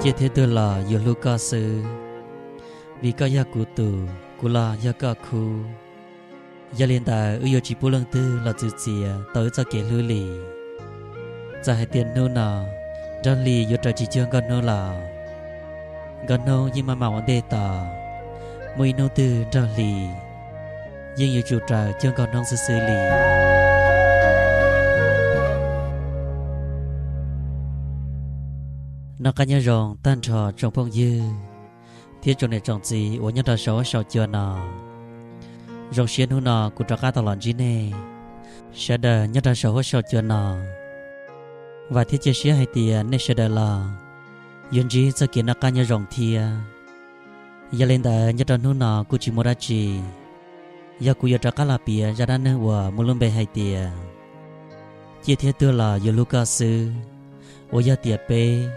Ciaj thiab tuag los yuav hlub koj xwb, vim koj yog kuv tus, kuv los yog koj khub. Yog li ntawd wb yuav tsis pub leej twg los txwv txiav tau wb txoj kev hlub li. Txawm hais tias hnub no Nraug Hli yuav raws tsis cuag Nkauj Hnub los Nkauj Hnub yeej maj mam ua ntej tos, muaj ib hnub twg Nraug Hli yeej yuav tsum raws cuag Nkauj Hnub xwb xwb li. Noj qab nyob zoo tag nrho tsoom phooj ywg thiab tsoom niam tsoom txiv uas nyob rau saum huab saum cua no. Zoo siab hnub no kuv rov qab tau los ntsib nej sawv daws nyob rau saum huab saum cua no. Vam thiab cia siab hais tias nej sawv daws los yuav ntsib txoj kev noj qab nyob zoo thiab. Yog li ntawd nyob rau hnub no kuj tsis muaj dab tsi, yog kuv yuav rov qab los piav zaj dab neeg uas muaj lub npe hais tias Ciaj thiab tuag los yuav hlub koj xwb, uas yog tias peb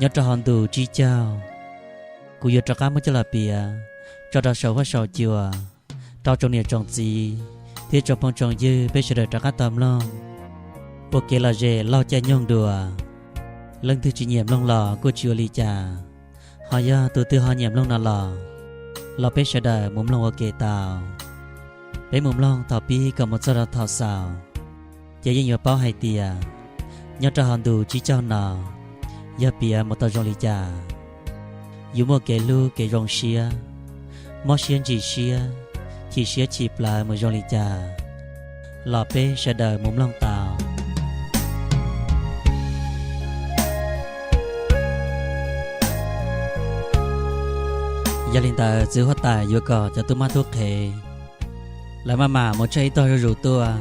nyob rau hauv ntu tsib caug. Kuv yuav rov qab muab coj los piav tso rau saum huab saum cua rau tsoom niam tsoom txiv thiab tsoom phooj tsoom ywg peb sawv daws rov qab tau mloog, ua kev lom zem laug caij nyoog dua. Leej twg tsis nyiam mloog los kuj tsis ua li cas, ho yog tus twg ho nyiam mloog no los, los peb sawv daws mus mloog ua ke tau. Peb mus mloog thaum pib kom mus txog rau thaum xaus, ces yeej yuav paub hais tias nyob rau hauv ntu tsib caug no, yog piav mus tau zoo li cas, yuav muaj kev hlub kev zoo siab, mob siab ntsim siab, chim siab chim plawv mus zoo li cas, los peb sawv daws mus mloog tau. Yog li ntawd txiv huab tais yuav kom cov tub mab tub qhe lawv maj mam mus tshawb ib tog zuj zus tuaj,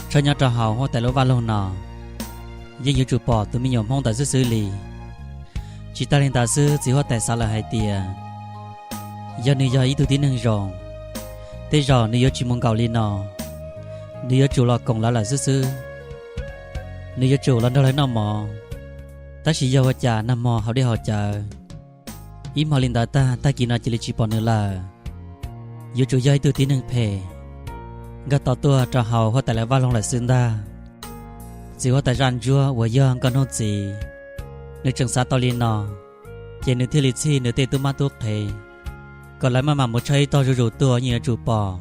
tshawb nyob rau hauv huab tais lub vaj loog no, yeej yuav tsum pom tus me nyuam Hmoob ntawd xwb xwb li. Tsis tas li ntawd xwb, txiv huab tais xav lawm hais tias yog nws yog ib tug tib neeg zoo, tej zaum nws yuav tsis mus nkaum li no, nws yuav tsum los koom lawv lawm xwb xwb. Nws yuav tsum los nrog lawv noj mov, tab sis yog ua cas nag hmo haus dej haus cawv, ib hmo li ntawd tag, tag kis no cia li tsis pom nws lawm. Yuav tsum yog ib tug tib neeg phem nkag tau tuaj rau hauv huab tais lawv vaj loog lawm xwb ntag. Txiv huab tais Zaj Ntsuab uas yog Nkauj Hnub txiv, nws tseem xav tau li no, ces nws thiaj li txhij nws tej tub mab tub qhe kom lawv maj mam mus tshawb ib tog zuj zus tuaj, yeej yuav tsum pom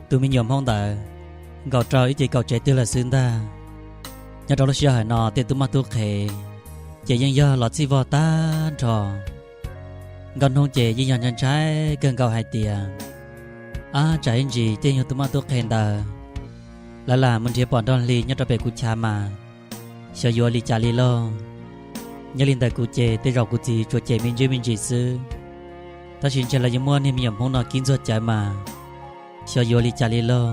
tus me nyuam Hmoob ntawd nkaum rau ib ce kaum tsev twg lawm xwb ntag. Nyob rau lub sij hawm no tej tub mab tub qhe ces yeej yog los txhij vog tag nrho. Nkauj Hnub ces yeej yog ntshai ntshai kawg nkaus hais tias, ab, tsam ib ntsis tej nyuag tub mab tub qhe ntawd lawv lam mus nrhiav pom Nraug Hli nyob rau pem kuv chav mas, xyov yuav li cas li lauj. Nyob li ntawm kuv ces tej zaum kuv txiv tsuas cem me ntsis me ntsis xwb, tab sis ntshe lawv yuav muab niag me nyuam Hmoob no kib ntxuag cawv mas, xyov yuav li cas li lauj.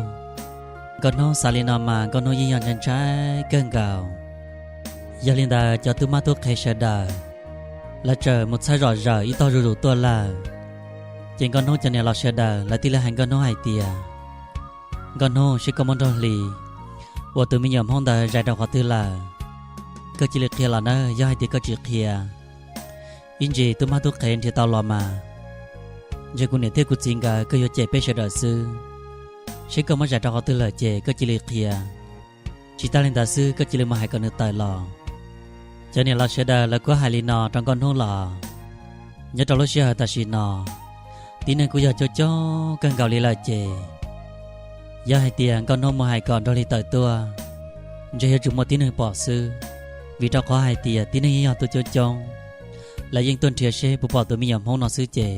Nkauj Hnub xav li no mas Nkauj Hnub yeej yog ntshai ntshai kawg nkaus. Yog li ntawd cov tub mab tub qhe sawv daws lawv txawm mus txhawb zom zaws ib tog zuj zus tuaj lawm. Ces Nkauj Hnub cov niam laus sawv daws lawv thiaj li hais Nkauj Hnub hais tias, Nkauj Hnub, seb koj muab Nraug Hli uas tus me nyuam Hmoob ntawd zais rau qhov twg lawm? Koj cia li qhia los nawb, yog hais tias koj tsis qhia, ib ntsis tub mab tub qhe nrhiav tau los mas, ntshe kuv niam thiab kuv txiv nkawd kawg yuav cem peb sawv daws xwb. Seb koj muab zais rau qhov twg lawm ces koj cia li qhia, tsis tas li ntawd xwb koj cia li mus hais kom nws tawm los. Cov niam laus sawv daws lawv kuj hais li no rau Nkauj Hnub los. Nyob rau lub sij hawm tam sim no, tib neeg kuj yog coob coob kawg nkaus li lawm ces, yog hais tias Nkauj Hnub mus hais kom Nraug Hli tawm tuaj, ntshe yuav tsum muaj tib neeg pom xwb, vim rau qhov hais tias tib neeg yeej yog tuaj coob coob, lawv yeej tuaj nrhiav seb puas pom tus me nyuam Hmoob no xwb ces,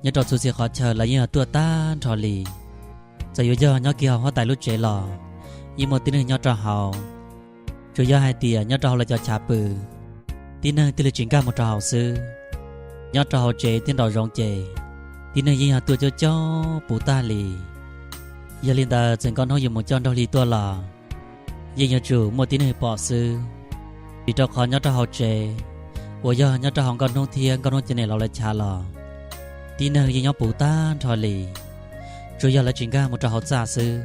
nyob rau txhua txhia qhov chaw lawv yeej yog tuaj tag nrho li. Txawm yuav yog nyob kiag hauv huab tais lub tsev los yeej muaj tib neeg nyob rau hauv. Tsuas yog hais tias nyob rau hauv lawv cov chav pw, tib neeg thiaj li tsis nkag mus rau hauv xwb. Nyob rau hauv tsev thiab nraum zoov ces, tib neeg yeej yog tuaj coob coob puv tag li. Yog li ntawd txawm Nkauj Hnub yuav mus coj Nraug Hli tuaj los, yeej yuav tsum muaj tib neeg pom xwb, vim rau qhov nyob rau hauv tsev uas yog nyob rau hauv Nkauj Hnub thiab Nkauj Hnub cov niam laus lawv chav los, tib neeg yeej nyob puv tag nrho li. Tsuas yog lawv tsis nkag mus rau hauv txaj xwb.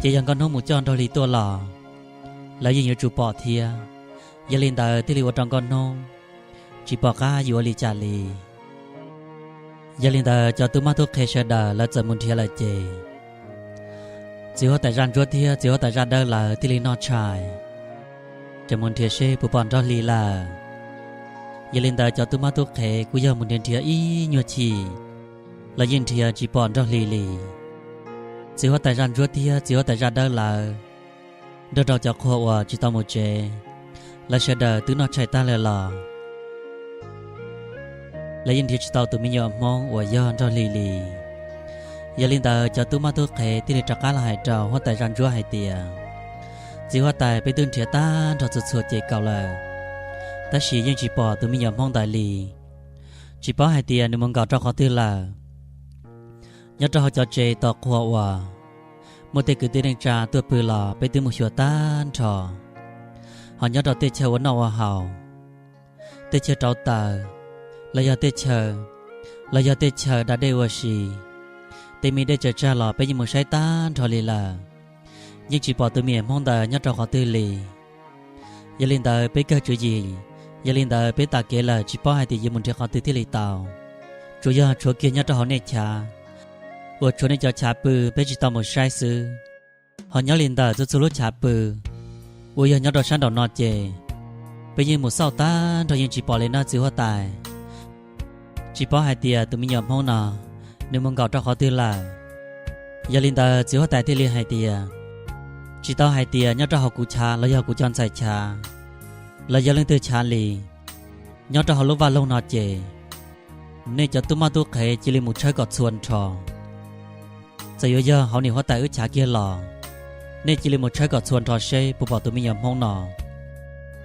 Ces yog Nkauj Hnub mus coj Nraug Hli tuaj los, lawv yeej yuav tsum pom thiab. Yog li ntawd thiaj li ua rau Nkauj Hnub tsis pom qab yuav ua li cas li. Yog li ntawd cov tub mab tub qhe sawv daws lawv txawm mus nrhiav lawm ces, txiv huab tais Zaj Ntsuab thiab txiv huab tais Zaj Dawb lawv thiaj li noj tshais, tseem mus nrhiav seb puas pom Nraug Hli lawm. Yog li ntawd cov tub mab tub qhe kuj yog mus nrhiav nrhiav ib nyuag chim los yeej nrhiav tsis pom nraug hlis li. Txiv huab tais zaj ntsuab thiab txiv huab tais zaj dawb lawv nrog rau cov qhua uas tsis tau mus tsev, lawv sawv daws twb noj tshais tag lawm los lawv yeej nrhiav tsis tau tus me nyuam hmoob uas yog nraug hlis li. Yog li ntawd cov tub mab tub qhe thiaj li rov qab los hais rau huab tais zaj ntsuab hais tias, txiv huab tais, peb twb nrhiav tag nrho txhua txhua ces kaum lawm, tab sis yeej tsis pom tus me nyuam hmoob ntawd li. Tsis paub hais tias nws mus nkaum rau qhov twg lawm. Nyob rau hauv cov tsev tos qhua uas muaj tej kwv tij neej tsa tuaj pw los peb twb mus xyuas tag nrho, ho nyob rau tej chaw ua noj ua haus, tej chaw rauv taws, los yog tej chaw, los yog tej chaw da dej ua si, tej me dej tsaws tsag los peb yeej mus saib tag nrho li lawm, yeej tsis pom tus me nyuam hmoob ntawd nyob rau qhov twg li. Yog li ntawd peb kawg tswv yim, yog li ntawd peb tas kev lawm tsis paub hais tias yuav mus nrhiav qhov twg thiaj li tau. Tsuas yog tshuav kiag nyob rau hauv nej chav uas tshuav nej cov chav pw peb tsis tau mus saib xwb. Ho nyob li ntawm txhua txhua lub chav pw uas yog nyob rau sab nraum no ces peb yeej mus xauj tag nrho yeej tsis pom li nawb txiv huab tais. Tsis paub hais tias tus me nyuam hmoob no nws mus nkaum rau qhov twg lawm. Yog li ntawd txiv huab tais thiaj li hais tias, tsis tau hais tias nyob rau hauv kuv chav los yog kuv cov ntxhais chav, los yog leej twg chav li, nyob rau hauv lub vaj loog no ces nej cov tub mab tub qhe cia li mus tshawb kom txhua nrho. Txawm yuav yog hauv niam huab tais wb chav kiag los nej cia li mus tshawb kom txhua nrho seb puas pom tus me nyuam hmoob no.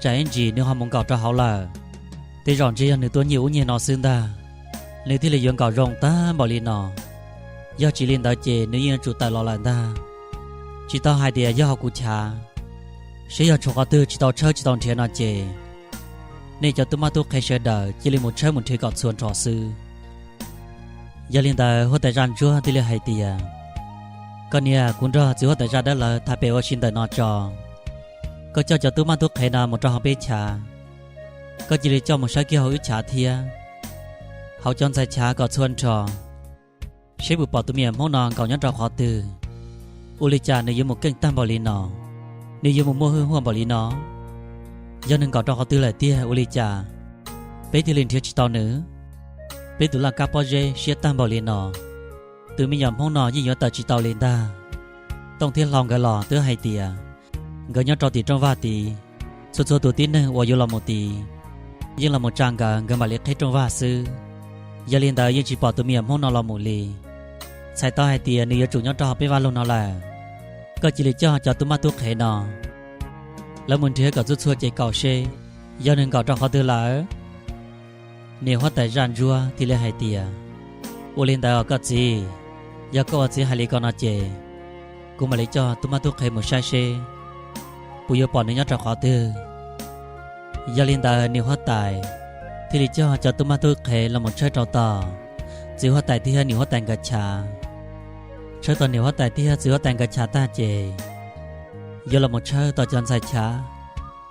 Tsam ib ntsis nws ho mus nkaum rau hauv lawm, tej zaum ntshe yog nws tuaj nyiag ub nyiag no xwb ntag, nws thiaj li yuav nkaum zoo tag npaum li no. Yog tsis li ntawd ces nws yeej yuav tsum tawm los lawm ntag. Tsis tau hais tias yog hauv kuv chav, seb yog tshuav qhov twg tsis tau tshawb tsis tau nrhiav no ces nej cov tub mab tub qhe sawv daws cia li mus tshawb mus nrhiav kom txhua nrho xwb. Yog li ntawd huab tais zaj ntsuab thiaj li hais tias, koj niam, kuv nrog txiv huab tais zaj dawb lawv tham pem ua si ntawm no tso. Koj coj cov tub mab tub qhe no mus rau hauv peb chav, koj cia li coj mus saib kiag hauv wb chav thiab, hauv cov ntxhais chav kom txhua nrho, seb puas pom tus me nyuam hmoob no nkaum nyob rau qhov twg. Ua li cas nws yuav mus keej tag npaum li no, nws yuav mus muaj hwj huam npaum li no? Yog nws nkaum rau qhov twg lawm tiag ua li cas peb thiaj li nrhiav tsis tau nws? Peb tus laj kab pob zeb siab tag npaum li no, tus me nyuam hmoob no yeej yuav tawm tsis tau li ntag. Tooj thiab Hlau nkawd los twb hais tias nkawd nyob rau tim rooj vag tid, txhua txhua tus tib neeg uas yuav los mus tid yeej los mus tsa nkawd, nkawd mam li qheb rooj vag xwb. Yog li ntawd yeej tsis pom tus me nyuam hmoob no los mus li. Txhais tau hais tias nws yuav tsum nyob rau hauv peb vaj loog no lawm. Koj cia li coj cov tub mab tub qhe no, lawv mus nrhiav kom txhua txhua ces kaum seb yog nws nkaum rau qhov twg lawm. Niam huab tais zaj ntsuab thiaj li hais tias, ua li ntawd os koj txiv, yog koj ua txiv hais li ko no ces kuv mam li coj tub mab tub qhe mus saib seb puas yuav pom nws nyob rau qhov twg. Yog li ntawd niam huab tais thiaj li coj cov tub mab tub qhe los mus tshawb rau tom txiv huab tais thiab niam huab tais nkawd chav. Tshawb tom niam huab tais thiab txiv huab tais nkawd chav tag ces yuav los mus tshawb tom cov ntxhais chav,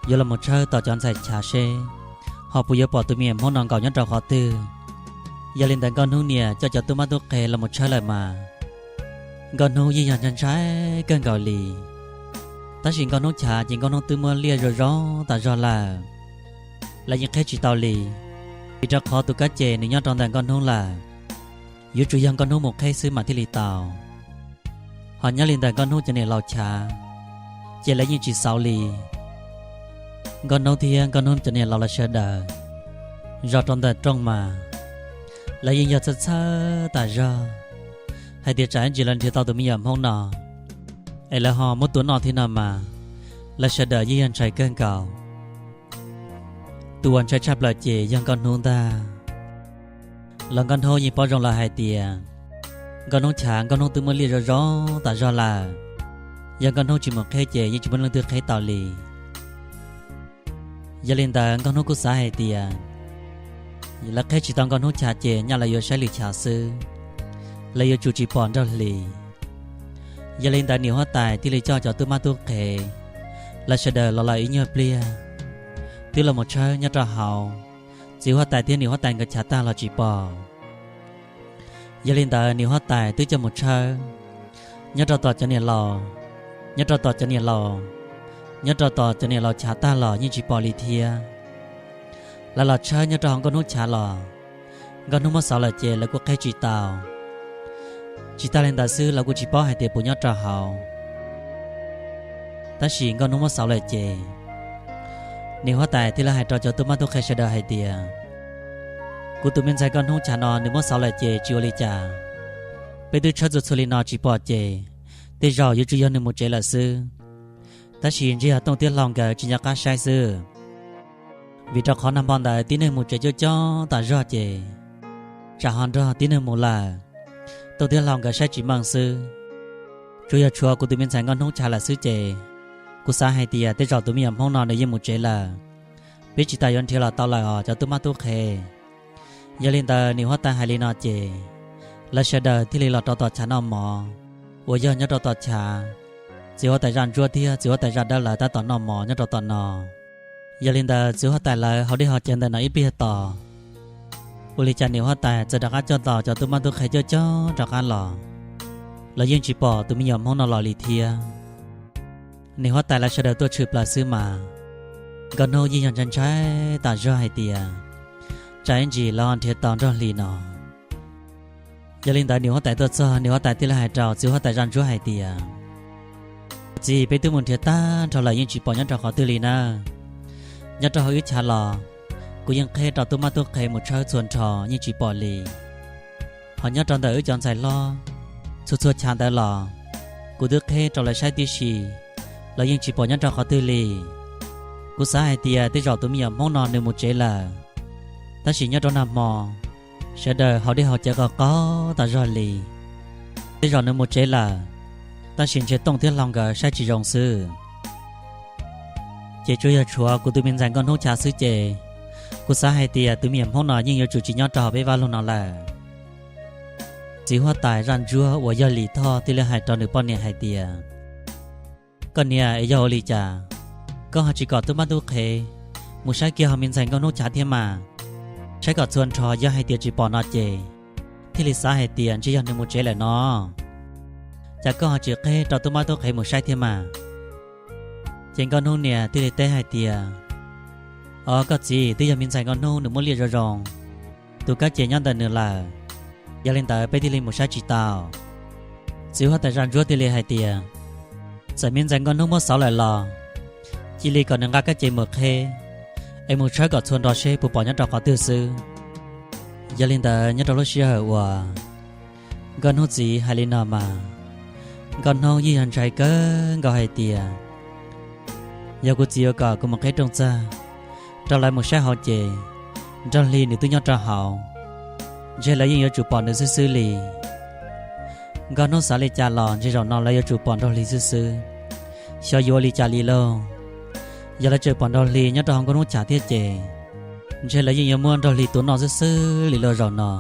yuav los mus tshawb tom cov ntxhais chav seb ho puas yuav pom tus me nyuam hmoob no nkaum nyob rau qhov twg. Yog li ntawd Nkauj Hnub niam coj cov tub mab tub qhe los mus tshawb lawm mas Nkauj Hnub yeej yog ntshai ntshai kawg nkaus li. Tab sis Nkauj Hnub chav ces Nkauj Hnub twb muab liaj zoo zoo tas zog lawm, lawv yeej qheb tsis tau li, vim rau qhov tus kab ces nws nyob rau ntawm Nkauj Hnub lawm, yuav tsum yog Nkauj Hnub mus qheb xwb mas thiaj li tau. Ho nyob li ntawm Nkauj Hnub cov niam laus chav ces lawv yeej tsis xauv li. Nkauj Hnub thiab Nkauj Hnub cov niam laus lawv sawv daws zov rau ntawm rooj mas lawv yeej yog txhawj txhawj tas zog hais tias tsam ib ntsis lawv nrhiav tau tus me nyuam hmoob no es lawv ho muab tua noj thiab no mas lawv sawv daws yeej yog ntshai kawg nkaus. Tus uas ntshai tshaj plaws ces yog Nkauj Hnub ntag. Los Nkauj Hnub yeej paub zoo lawm hais tias Nkauj Hnub chav Nkauj Hnub twb muab liaj zoo zoo tas zog lawm, yog Nkauj Hnub tsis mus qheb ces yeej tsis muaj leej twg qheb tau li. Yog li ntawd Nkauj Hnub kuj xav hais tias lawv qheb tsis tau Nkauj Hnub chav ces nyaj lawv yuav saib lwm chav xwb, lawv yuav tsum tsis pom nraug hlis. Yog li ntawd niam huab tais thiaj li coj cov tub mab tub qhe lawv sawv daws los lawm ib nyuag pliag, twb los mus tshawb nyob rau hauv txiv huab tais thiab niam huab tais nkawd chav tag los tsis pom. Yog li ntawd niam huab tais twb coj mus tshawb nyob rau tom cov niam laus, nyob rau tom cov niam laus, nyob rau tom cov niam laus chav tag los yeej tsis pom li thiab. Lawv los tshawb nyob rau hauv Nkauj Hnub chav los, Nkauj Hnub muab xauv lawm ces lawv kuj qheb tsis tau. Tsis tas li ntawd xwb los kuj tsis paub hais tias puas nyob rau hauv. Tab sis Nkauj Hnub muab xauv lawm ces, niam huab tais thiaj li hais rau cov tub mab tub qhe sawv daws hais tias, kuv tus me ntxhais Nkauj Hnub chav no nws muab xauv lawm ces tsis ua li cas. Peb twb tshawb txhua txhua li no tsis pom ces, tej zaum yuav tsum yog nws mus tsev lawm xwb. Tab sis ntshe yog Tooj thiab Hlau nkawd tsis nco qab saib xwb, vim rau qhov nag hmo ntawd tib neeg mus tsev coob coob tas zog ces, tsam ho nrog tib neeg mus lawm, Tooj thiab Hlau nkawd saib tsis meej xwb. Tsuas yog tshuav kuv tus me ntxhais Nkauj Hnub chav lawm xwb ces, kuv xav hais tias tej zaum tus me nyuam Hmoob no nws yeej mus tsev lawm, peb tsis tas yuav nrhiav los tau lawm os cov tub mab tub qhe. Yog li ntawd niam huab tais hais li no ces, lawv sawv daws thiaj li los rau tom chav noj mov uas yog nyob rau tom chav. Txiv huab tais Zaj Ntsuab thiab txiv huab tais Zaj Dawb lawv tab tom noj mov nyob rau tom no. Yog li ntawd txiv huab tais lawv haus dej haus cawv ntawm no ib pliag tos, ua li cas niam huab tais txawm rov qab coj tau cov tub mab tub qhe coob coob rov qab los, los yeej tsis pom tus me nyuam Hmoob no los li thiab. Niam huab tais lawv sawv daws tuaj tshwm plaws xwb mas, Nkauj Hnub yeej yog ntshai ntshai tas zog hais tias, tsam ib ntsis lawv nrhiav tau Nraug Hli no. Yog li ntawd niam huab tais tuaj txog, niam huab tais thiaj li hais rau txiv huab tais Zaj Ntsuab hais tias, txiv, peb twb mus nrhiav tag nrho lawm yeej tsis pom nyob rau qhov twg li na. Nyob rau hauv wb chav los, kuv yeej qheb rau tub mab tub qhe mus tshawb txhua nrho yeej tsis pom li. Ho nyob rau ntawm wb cov ntxhais hlob, txhua txhua chav ntawd los, kuv twb qheb rau lawv saib tib si, los yeej tsis pom nyob rau qhov twg li. Kuv xav hais tias tej zaum tus me nyuam Hmoob no nws mus tsev lawm, tab sis nyob rau nag hmo, sawv daws haus dej haus cawv qaug qaug tas zog li. Tej zaum nws mus tsev lawm, tab sis ntshe Tooj thiab Hlau nkawd saib tsis zoo xwb. Ces tsuas yog tshuav kuv tus me ntxhais Nkauj Hnub chav xwb ces, kuv xav hais tias tus me nyuam Hmoob no yeej yuav tsum tsis nyob rau hauv peb vaj loog no lawm. Txiv huab tais Zaj Ntsuab uas yog Lis Thoj thiaj li hais rau nws poj niam hais tias, koj niam, es yog ua li cas koj ho tsis kom tub mab tub qhe mus saib kiag hauv me ntxhais Nkauj Hnub chav thiab mas? Saib kom txhua nrho yog hais tias tsis pom no ces, thiaj li xav hais tias ntshe yog nws mus tsev lawm no. Cas koj ho tsis qheb rau tub mab tub qhe mus saib thiab mas? Ces Nkauj Hnub niam thiaj li teb hais tias, o koj txiv, twb yog me ntxhais Nkauj Hnub nws muab liaj zoo zoo, tus kab ces nyob ntawm nws lawm, yog li ntawd peb thiaj li mus saib tsis tau. Txiv huab tais Zaj Ntsuab thiaj li hais tias, txawm me ntxhais Nkauj Hnub muab xauv lawm los, cia li kom nws nqa kab ces mus qheb, es mus tshawb kom txhua nrho seb puas pom nyob rau qhov twg xwb. Yog li ntawd nyob rau lub sij hawm uas Nkauj Hnub txiv hais li no mas, Nkauj Hnub yeej yog ntshai kawg nkaus hais tias, yog kuv txiv yuav kom kuv mus qheb rooj txag rau lawv mus saib hauv ces, Nraug Hli nws twb nyob rau hauv, ntshe lawv yeej yuav tsum pom nws xwb xwb li. Nkauj Hnub xav li cas los ntshe zaum no lawv yuav tsum pom Nraug Hli xwb xwb. Xyov yuav ua li cas li lauj. Yog lawv tseem pom Nraug Hli nyob rau hauv Nkauj Hnub chav thiab ces, ntshe lawv yeej yuav muab Nraug Hli tua noj xwb xwb li lauj zaum no.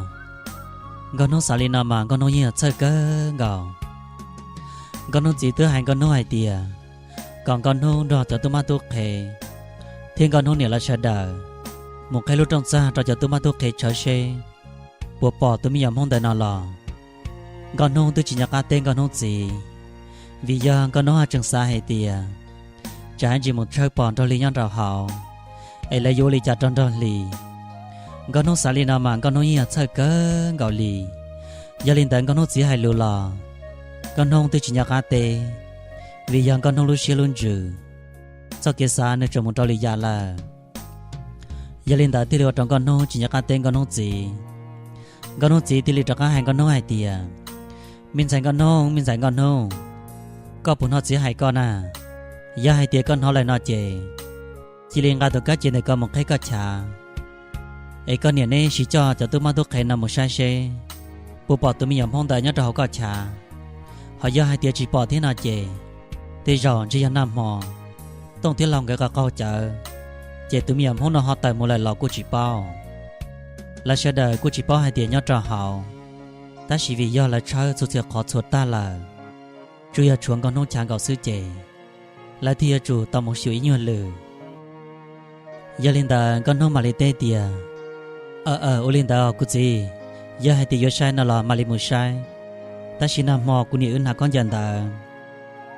Nkauj Hnub xav li no mas Nkauj Hnub yeej yog txhawj kawg nkaus. Nkauj Hnub txiv twb hais Nkauj Hnub hais tias, kom Nkauj Hnub nrog cov tub mab tub qhe thiab Nkauj Hnub niam lawv sawv daws mus qheb lub rooj txag rau cov tub mab tub qhe tshawb seb puas pom tus me nyuam Hmoob ntawm no los. Nkauj Hnub twb tsis nco qab teb Nkauj Hnub txiv, vim yog Nkauj Hnub haj tseem xav hais tias, tsam ib ntsis mus tshawb pom Nraug Hli nyob rau hauv, es lawv yuav ua li cas rau Nraug Hli. Nkauj Hnub xav li no mas Nkauj Hnub yeej yog txhawj kawg nkaus li. Yog li ntawd Nkauj Hnub txiv hais lus los, Nkauj Hnub twb tsis nco qab teb, vim yog Nkauj Hnub lub siab lub ntsws, txoj kev xav nws tseem mus rau li yam lawm. Yog li ntawd thiaj li ua rau Nkauj Hnub tsis nco qab teb Nkauj Hnub txiv. Nkauj Hnub txiv thiaj li rov qab hais Nkauj Hnub hais tias, me ntxhais Nkauj Hnub, me ntxhais Nkauj Hnub, koj puas hnov txiv hais koj na? Yog hais tias koj hnov lawm no ces, cia li nqa tus kab ces ntawm koj mus qheb koj chav, es koj niam neb sim coj cov tub mab tub qhe no mus saib seb puas pom tus me nyuam Hmoob ntawd nyob rau hauv koj chav. Ho yog hais tias tsis pom thiab no ces, tej zaum ntshe yog nag hmo Tooj thiab Hlau nkawd qaug qaug cawv, ces tus me nyuam Hmoob no ho tawm mus lawm los kuj tsis paub. Lawv sawv daws kuj tsis paub hais tias nyob rau hauv, tab sis vim yog lawv tshawb txhua txhia qhov txhua tag lawm, tsuas yog tshuav Nkauj Hnub chav nkaus xwb ces, lawv thiaj yuav tsum tau mus xyuas ib nyuag lwm. Yog li ntawd Nkauj Hnub mam li teb tias, aw aw, ua li ntawd kuv txiv, yog hais tias yuav saib no los mam li mus saib, tab sis nag hmo kuv niam wb hnav khaub ncaws ntawd,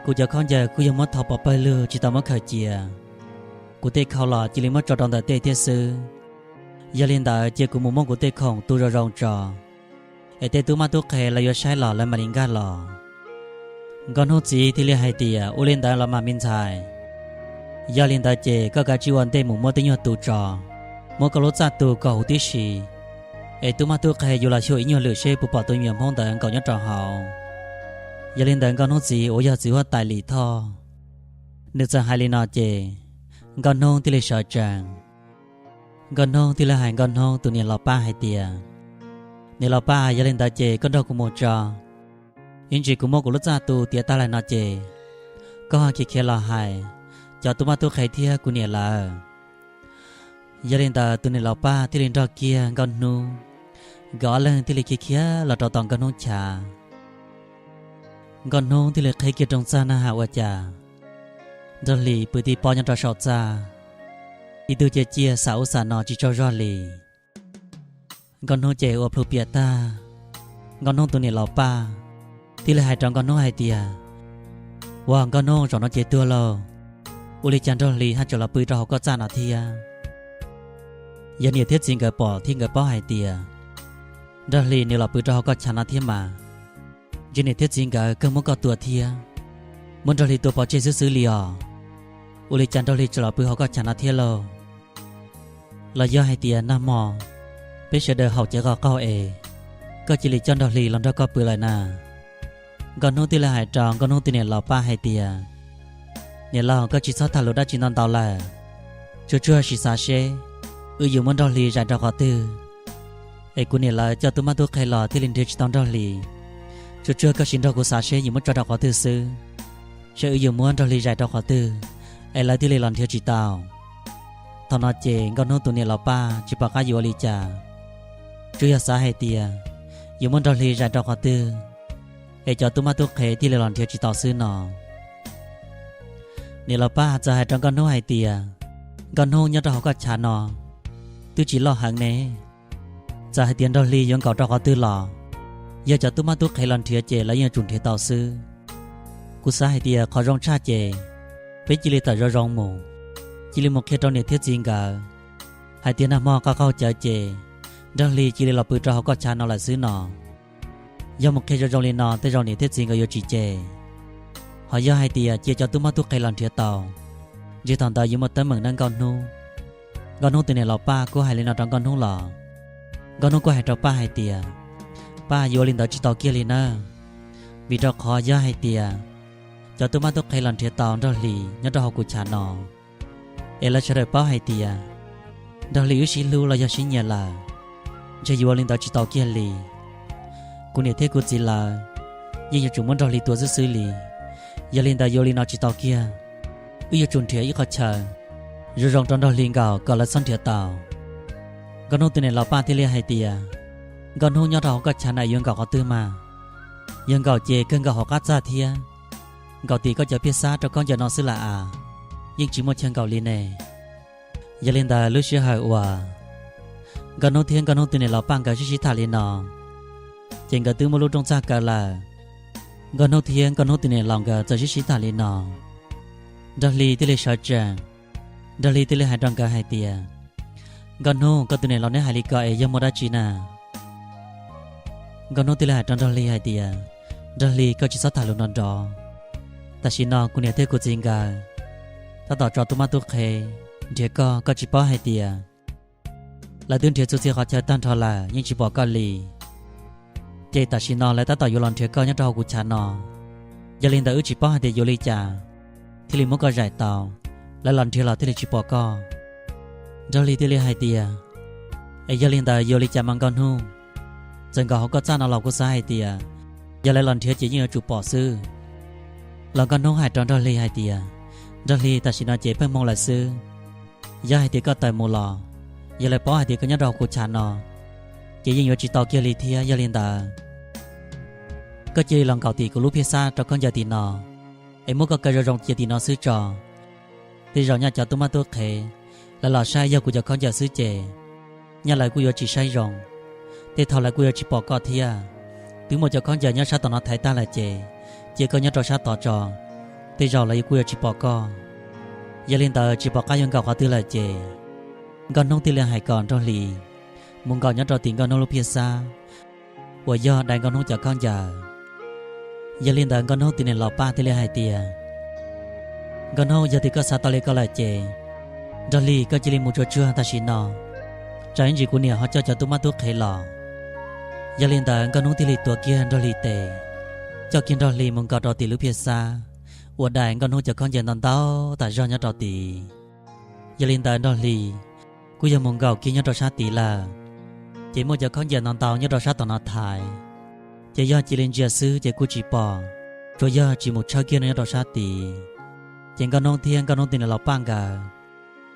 kuv cov khaub ncaws kuj yog muab thau pov pawg lug tsis tau muab khaws cia. Kuv tej khau los cia li muab tso rau ntawm tej thiab xwb. Yog li ntawd cia kuv mus muab kuv tej khoom tu zoo zoo tso, es tej tub mab tub qhe lawv yuav saib los lawv mam li nkag los. Nkauj Hnub txiv thiaj li hais tias, Ua li ntawd los mas me ntxhais. Yog li ntawd ces koj kav tsij ua ntej mus muab tej nyuag tu tso, muab koj lub txaj tu kom huv tib si, es tub mab tub qhe yuav los xyuas ib nyuag lwm seb puas pom tus me nyuam Hmoob ntawd nkaum nyob rau hauv. Yog li ntawd Nkauj Hnub txiv uas yog txiv huab tais Lis Thoj, nws txawm hais li no ces Nkauj Hnub thiaj li sawv tsees. Nkauj Hnub thiaj li hais Nkauj Hnub tus niam laus Paj hais tias, Niam laus Paj, yog li ntawd ces koj nrog kuv mus tso. Ib ntsis kuv muab kuv lub txaj tu tiav tag lawm no ces koj ho khiav khiav los hais cov tub mab tub qhe thiab kuv niam lawv. Yog li ntawd tus niam laus Paj thiaj li nrog kiag Nkauj Hnub, nkawd ob leeg thiaj li khiav khiav los rau tom Nkauj Hnub chav. Nkauj Hnub thiaj li qhib kiag rooj txag na has ua cas Nraug Hlis pw tib pob nyob rau saum txaj, ib tug ciaj ciaj xav ub xav no tsis tsaug zog li. Nkauj Hnub ces ua plhu piam tag, Nkauj Hnub tus niam laus Paj thiaj li hais rau Nkauj Hnub hais tias, Ua Nkauj Hnub, zaum no ces tuag lauj, ua li cas Nraug Hlis haj tseem los pw rau hauv koj txaj no thiab? Yog niam thiab txiv nkawd pom thiab nkawd paub hais tias Nraug Hlis nws los pw rau hauv koj chav no thiab mas, ntshe niam thiab txiv nkawd kawg muab koj tua thiab, muab Nraug Hlis tua pov tseg xwb xwb li os. Ua li cas Nraug Hlis tseem los pw hauv koj chav no thiab lauj? Los yog hais tias nag hmo peb sawv daws haum cev qhov qaug es koj cia li coj Nraug Hlis los nrog koj pw lawm na? Nkauj Hnub thiaj li hais rau Nkauj Hnub tus niam laus Paj hais tias, Niam laus, koj tsis txhob tham lus dab tsi ntau ntau lawm. Tsuag tsuag sim xav seb wb yuav muab Nraug Hlis zais rau qhov twg, es kuv niam lawv coj tub mab tub qhe los thiaj li nrhiav tsis tau Nraug Hlis. Tsuag tsuag koj sim nrog kuv xav seb yuav muab tso rau qhov twg xwb, seb wb yuav muab Nraug Hlis zais rau qhov twg es lawv thiaj li los nrhiav tsis tau. Thaum no ces Nkauj Hnub tus niam laus Paj tsis pom qab yuav ua li cas, tsuas yog xav hais tias yuav muab Nraug Hlis zais rau qhov twg es cov tub mab tub qhe thiaj li los nrhiav tsis tau xwb no. Niam laus Paj txawm hais rau Nkauj Hnub hais tias, Nkauj Hnub, nyob rau hauv koj chav no twb tsis loj heev ne. Txawm hais tias Nraug Hlis yuav nkaum rau qhov twg los yog cov tub mab tub qhe los nrhiav ces lawv yeej yuav tsum nrhiav tau xwb. Kuv xav hais tias qhov zoo tshaj ces peb cia li tawm zoo zoo mus, cia li mus qhia rau niam thiab txiv nkawd hais tias nag hmo qhov qaug cawv ces Nraug Hlis cia li los pw rau hauv koj chav no lawm xwb no. Yog mus qhia zoo zoo li no tej zaum niam thiab txiv nkawd yuav tsis cem. Ho yog hais tias cia cov tub mab tub qhe los nrhiav tau, ntshe thaum ntawd yuav muaj teeb meem nawb Nkauj Hnub. Nkauj Hnub tus niam laus Paj kuj hais li no rau Nkauj Hnub los, Nkauj Hnub kuj hais rau Paj hais tias, Paj, yuav ua li ntawd tsis tau kiag li nawb, vim rau qhov yog hais tias cov tub mab tub qhe los nrhiav tau Nraug Hlis nyob rau hauv kuv chav no, es lawv sawv daws paub hais tias Nraug Hlis wb sib hlub los yog sib nyiam lawm, ntshe yuav ua li ntawd tsis tau kiag li. Kuv niam thiab kuv txiv lawv yeej yuav tsum muab Nraug Hlis tua xwb xwb li. Yog li ntawd yuav ua li no tsis tau kiag, wb yuav tsum nrhiav ib qhov chaw zoo zoo rau Nraug Hlis nkaum kom lawv txhob nrhiav tau. Nkauj Hnub tus niam laus Paj thiaj li hais tias, Nkauj Hnub, nyob rau hauv koj chav na yuav nkaum qhov twg mas? Yog nkaum ces kawg nkaum hauv qab txaj thiab, nkaum tim koj cov piaj xab rau khaub ncaws no xwb lawm as, yeej tsis muaj chaw nkaum li ne. Yog li ntawd lub sij hawm uas Nkauj Hnub thiab Nkauj Hnub tus niam laus Paj nkawd sib sib tham li no, ces nkawd twb muab lub rooj txag kaw lawm. Nkauj Hnub thiab Nkauj Hnub tus niam laus nkawd txawm sib sib tham li no, Nraug Hlis thiaj li sawv tsees. Nraug Hlis thiaj li hais rau nkawd hais tias, Nkauj Hnub, koj tus niam laus neb hais li ko es yog muaj dab tsi na? Nkauj Hnub thiaj li hais rau Nraug Hlis hais tias, Nraug Hlis, koj tsis txhob tham lus nrov nrov. Tam sim no kuv niam thiab kuv txiv nkawd tab tom tso tub mab tub qhe nrhiav koj, koj tsis paub hais tias lawv twb nrhiav txhua txhia qhov chaw tag nrho lawm yeej tsis pom koj li. Ces tam sim no lawv tab tom yuav los nrhiav koj nyob rau hauv kuv chav no. Yog li ntawd wb tsis paub hais tias yuav li cas thiaj li muab koj zais tau, lawv los nrhiav los thiaj li tsis pom koj. Nraug Hlis thiaj li hais tias, Es yog li ntawd yuav li cas mas Nkauj Hnub? Txawm nkaum hauv koj txaj no los kuv xav hais tias yog lawv los nrhiav ces yeej yuav tsum pom xwb. Los Nkauj Hnub hais rau Nraug Hlis hais tias, Nraug Hlis, tam sim no ces pheej hmoo lawm xwb. Yog hais tias koj tawm mus los, yog lawv paub hais tias koj nyob rau hauv kuv chav no, ces yeej yuav tsis tau kiag li thiab. Yog li ntawd, koj cia li los nkaum tim kuv lub piaj xab rau khaub ncaws tim no, es muab koj kaw zoo zoo cia tim no xwb tso. Tej zaum nyaj cov tub mab tub qhe lawv los saib yog kuv cov khaub ncaws xwb ces nyaj lawv kuj yuav tsis saib zoo, tej thaum lawv kuj yuav tsis pom koj thiab. Twb muaj cov khaub ncaws nyob sab tom no thaiv tag lawm ces cia koj nyob rau sab tod tso, tej zaum lawv kuj yuav tsis pom koj. Yog li ntawd tsis pom qab yuav nkaum qhov twg lawm ces Nkauj Hnub thiaj li hais kom Nraug Hlis mus nkaum nyob rau tim Nkauj Hnub lub phiaj xab uas yog dai Nkauj Hnub cov khaub ncaws. Yog li ntawd Nkauj Hnub tus niam laus Paj thiaj li hais tias, Nkauj Hnub, yog tias koj xav tau li ko lawm ces Nraug Hlis koj cia li mus tsuag tsuag tam sim no, tsam ib ntsis kuv niam ho coj cov tub mab tub qhe los. Yog li ntawd Nkauj Hnub thiaj li tuav kiag Nraug Hlis tes, coj kiag Nraug Hlis mus nkaum rau tim lub phiaj xab uas dai Nkauj Hnub cov khaub ncaws ntau ntau tas zog nyob rau tid. Yog li ntawd Nraug Hlis kuj yog mus nkaum kiag nyob rau sab tid lawm, ces muaj cov khaub ncaws ntau ntau nyob rau sab tom no thaiv, ces yog cia li ntsia xwb ces kuj tsis pom, tsuas yog tsis mus tshawb kiag nyob rau sab tid. Ces Nkauj Hnub thiab Nkauj Hnub tus niam laus Paj nkawd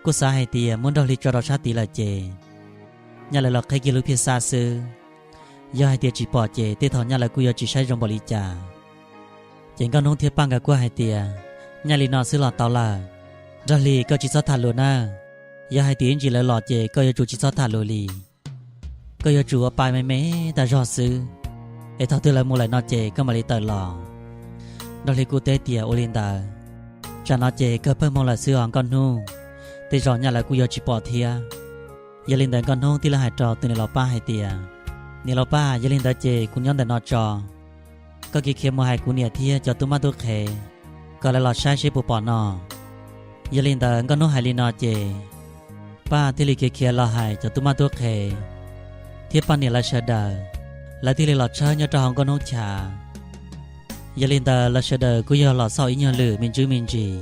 kuj xav hais tias muab Nraug Hlis tso rau sab tid lawm ces nyaj lawv los qheb kiag lub phiaj xab xwb, yog hais tias tsis pom ces tej thaum nyaj lawv kuj yuav tsis saib zoo npaum li cas. Ces Nkauj Hnub thiab Paj nkawd kuj hais tias, Nyaj li no xwb los tau lawm, Nraug Hlis koj tsis txhob tham lus nawb, yog hais tias ib ntsis lawv los ces koj yuav tsum tsis txhob tham lus li. Koj yuav tsum ua pa me me tas zog xwb, es thaum twg lawv mus lawm no ces koj mam li tawm los. Nraug Hlis kuj teb tias, Ua li ntawd, tsam no ces kawg pawg hmoo lawm xwb os Nkauj Hnub, tej zaum nyaj lawv kuj yuav tsis pom thiab. Yog li ntawd Nkauj Hnub thiaj li hais rau tus niam laus Paj hais tias, Niam laus Paj, yog li ntawd ces kuv nyob ntawm no tso, koj cia li khiav mus hais kuv niam thiab cov tub mab tub qhe kom lawv los saib seb puas pom no. Yog li ntawd Nkauj Hnub hais li no ces Paj thiaj li khiav khiav los hais cov tub mab tub qhe thiab Paj niam lawv sawv daws, lawv thiaj li los tshawb nyob rau hauv Nkauj Hnub chav. Yog li ntawd lawv sawv daws kuj yog los xauj ib nyuag lwm me ntsis me ntsis,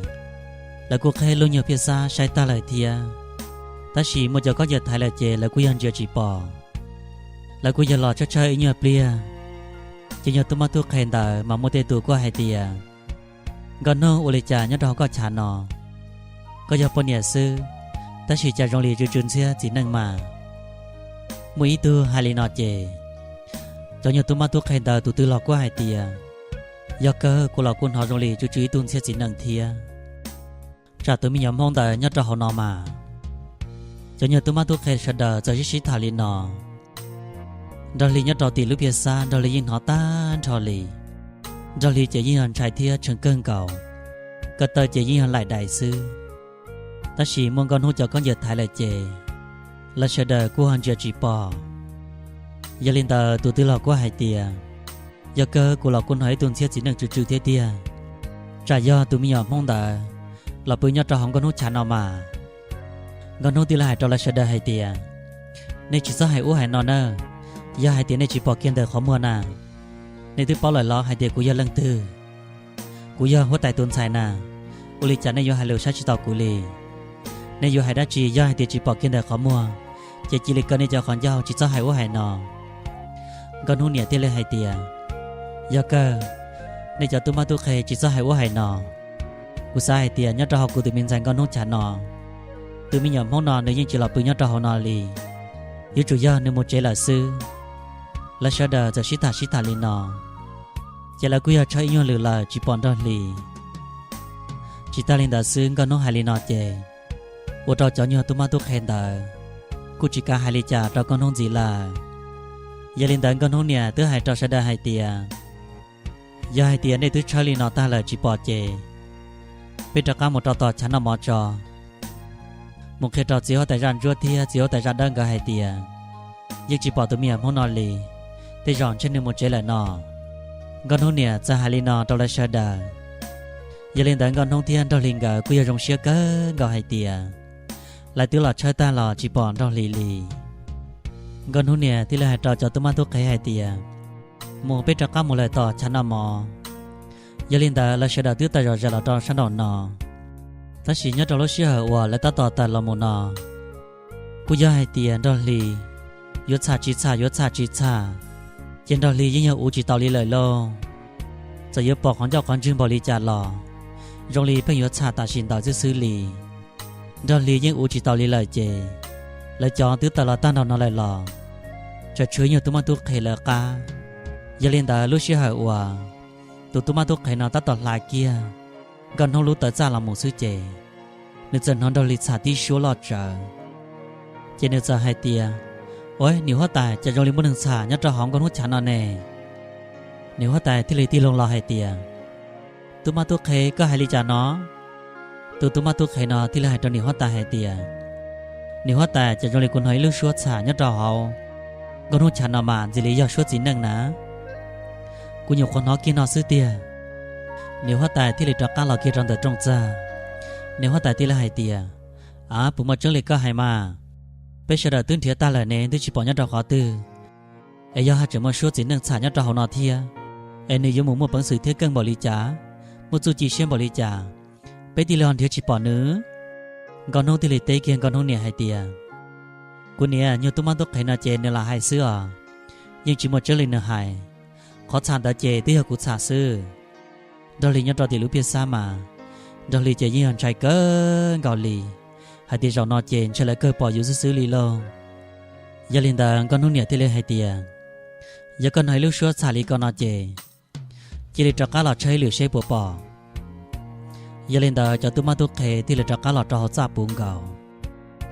lawv kuj qheb lub nyuag phiaj xab saib tag lawm thiab, tab sis muaj cov khaub ncaws thaiv lawm ces lawv kuj yog ntsia tsis pom. Lawv kuj yog los tshawb tshawb ib nyuag pliag, ces nyuag tub mab tub qhe ntawd mas muaj tej tus kuj hais tias, Nkauj Hnub, ua li cas nyob rau hauv koj chav no, koj yog poj niam xwb, tab sis cas zoo li tsw tsw ntxhiab txiv neej mas? Muaj ib tug hais li no ces cov nyuag tub mab tub qhe ntawd tus twg los kuj hais tias, Yog kawg, kuv los kuj hnov zoo li tsw tsw ib tug ntxhiab txiv neej thiab, tsam tus me nyuam Hmoob ntawd nyob rau hauv no mas. Cov nyuag tub mab tub qhe sawv daws txawm sib sib tham li no, Nraug Hli nyob rau tim lub phiaj xab Nraug Hli yeej hnov tag nrho li. Nraug Hli ces yeej yog ntshai thiab tshee kawg nkaus, ko taw ces yeej yog laim dais xwb. Tab sis muaj Nkauj Hnub cov khaub ncaws thaiv lawm ces lawv sawv daws kuj ho ntsia tsis pom. Yog li ntawd tus twg los kuj hais tias, Yog kawg, kuv los kuj hnov ib tug ntxhiab txiv neej tsw tsw thiab tiag, tsam yog tus me nyuam Hmoob ntawd los pw nyob rau hauv Nkauj Hnub chav no mas. Nkauj Hnub thiaj li hais rau lawv sawv daws hais tias, Nej tsis txhob hais ub hais no nawb, yog hais tias nej tsis pom kiag ntawm qhov muag na, nej twb paub lawm los hais tias kuv yog leej twg? Kuv yog huab tais tus ntxhais na, ua li cas nej yuav hais lus saib tsis taus kuv li? Nej yuav hais dab tsi yog hais tias tsis pom kiag ntawm qhov muag, ces cia li kaw nej cov qhov ncauj tsis txhob hais ub hais no. Nkauj Hnub niam thiaj li hais tias, Yog kawg, nej cov tub mab tub qhe tsis txhob hais ub hais no, kuv xav hais tias nyob rau hauv kuv tus me ntxhais Nkauj Hnub chav no, tus me nyuam Hmoob no nws yeej tsis los pw nyob rau hauv no li, yuav tsum yog nws mus tsev lawm xwb. Lawv sawv daws txawm sib tham sib tham li no, ces lawv kuj yog tshawb ib nyuag lwm lawm tsis pom Nraug Hli. Tsis tag li ntawd xwb, Nkauj Hnub hais li no ces ua rau cov nyuag tub mab tub qhe ntawd kuj tsis kav hais li cas rau Nkauj Hnub ntxiv lawm. Yog li ntawd Nkauj Hnub niam twb hais rau sawv daws hais tias, Yog hais tias nej twb tshawb li no tag lawm tsis pom ces peb rov qab mus rau tom chav noj mov tso, mus qhia rau txiv huab tais zaj ntsuab thiab txiv huab tais zaj dawb nkawd hais tias yeej tsis pom tus me nyuam Hmoob no li, tej zaum ntshe nws mus tsev lawm no. Nkauj Hnub niam txawm hais li no rau lawv sawv daws. Yog li ntawd Nkauj Hnub thiab Nraug Hli nkawd kuj yog zoo siab kawg nkaus hais tias lawv twb los tshawb tag los tsis pom Nraug Hli li. Nkauj Hnub niam thiaj li hais rau cov tub mab tub qhe hais tias, Mus, peb rov qab mus lawm tom chav noj mov. Yog li ntawd lawv sawv daws twb tawm zom zaws los rau sab nraum no, tab sis nyob rau lub sij hawm uas lawv tab tom tawm los mus no, kuj yog hais tias Nraug Hli yuav txham tsis txham yuav txham tsis txham, ces Nraug Hli yeej yog uv tsis tau li lawm lauj. Txawm yuav pom qhov ncauj qhov ntswg npaum li cas los zoo li pheej yuav txham tam sim ntawd xwb xwb li. Nraug Hli yeej uv tsis tau li lawm ces lawv cov twb tawm los tag nrho no lawm los tseem tshuav ib nyuag tub mab tub qhe lawv qab. Yog li ntawd lub sij hawm uas tus tub mab tub qhe no tab tom hla kiag Nkauj Hnub lub taw txaj los mus xwb ces nws txawm hnov Nraug Hli txham tib suab loj tsawv. Ces nws txawm hais tias, Ua, niam huab tais, cas zoo li muaj neeg txham nyob rau hauv Nkauj Hnub chav no ne? Niam huab tais thiaj li tig loo los hais tias, Tub mab tub qhe, koj hais li cas no? Tus tub mab tub qhe no thiaj li hais rau niam huab tais hais tias, Niam huab tais, cas zoo li kuv hnov ib lub suab txham nyob rau hauv Nkauj Hnub chav no mas ntxim li yog suab txiv neej na. Kuv nyuam qhuav hnov kiag no xwb tiag. Niam huab tais thiaj li rov qab los kiag rau ntawm rooj txag. Niam huab tais thiaj li hais tias, Av, puas muaj tseeb li koj hais mas? Peb sawv daws twb nrhiav tag lawm ne twb tsis pom nyob rau qhov twg. Es yog haj tseem muaj suab txiv neej txham nyob rau hauv no thiab, es nws yuav mus muaj peev xwm thiab keej npaum li cas, muaj txuj ci siab npaum li cas, peb thiaj li ho nrhiav tsis pom nws? Nkauj Hnub thiaj li teb kiag Nkauj Hnub niam hais tias, Kuv niam, nyuag tub mab tub qhe no ces nws lam hais xwb os, yeej tsis muaj tseeb li nws hais. Qhov txham ntawd ces twb yog kuv txham xwb. Nraug Hli nyob rau tim lub phiaj xab mas, Nraug Hli ces yeej yog ntshai kawg nkaus li, hais tias zaum no ces ntshai lawv kawg pom yus xwb xwb li lauj. Yog li ntawd Nkauj Hnub niam thiaj li hais tias, Yog koj hnov ib lub suab txham li ko no ces cia li rov qab los tshawb ib lwm seb puas pom. Yog li ntawd cov tub mab tub qhe thiaj li rov qab los rau hauv txaj puv nkaus,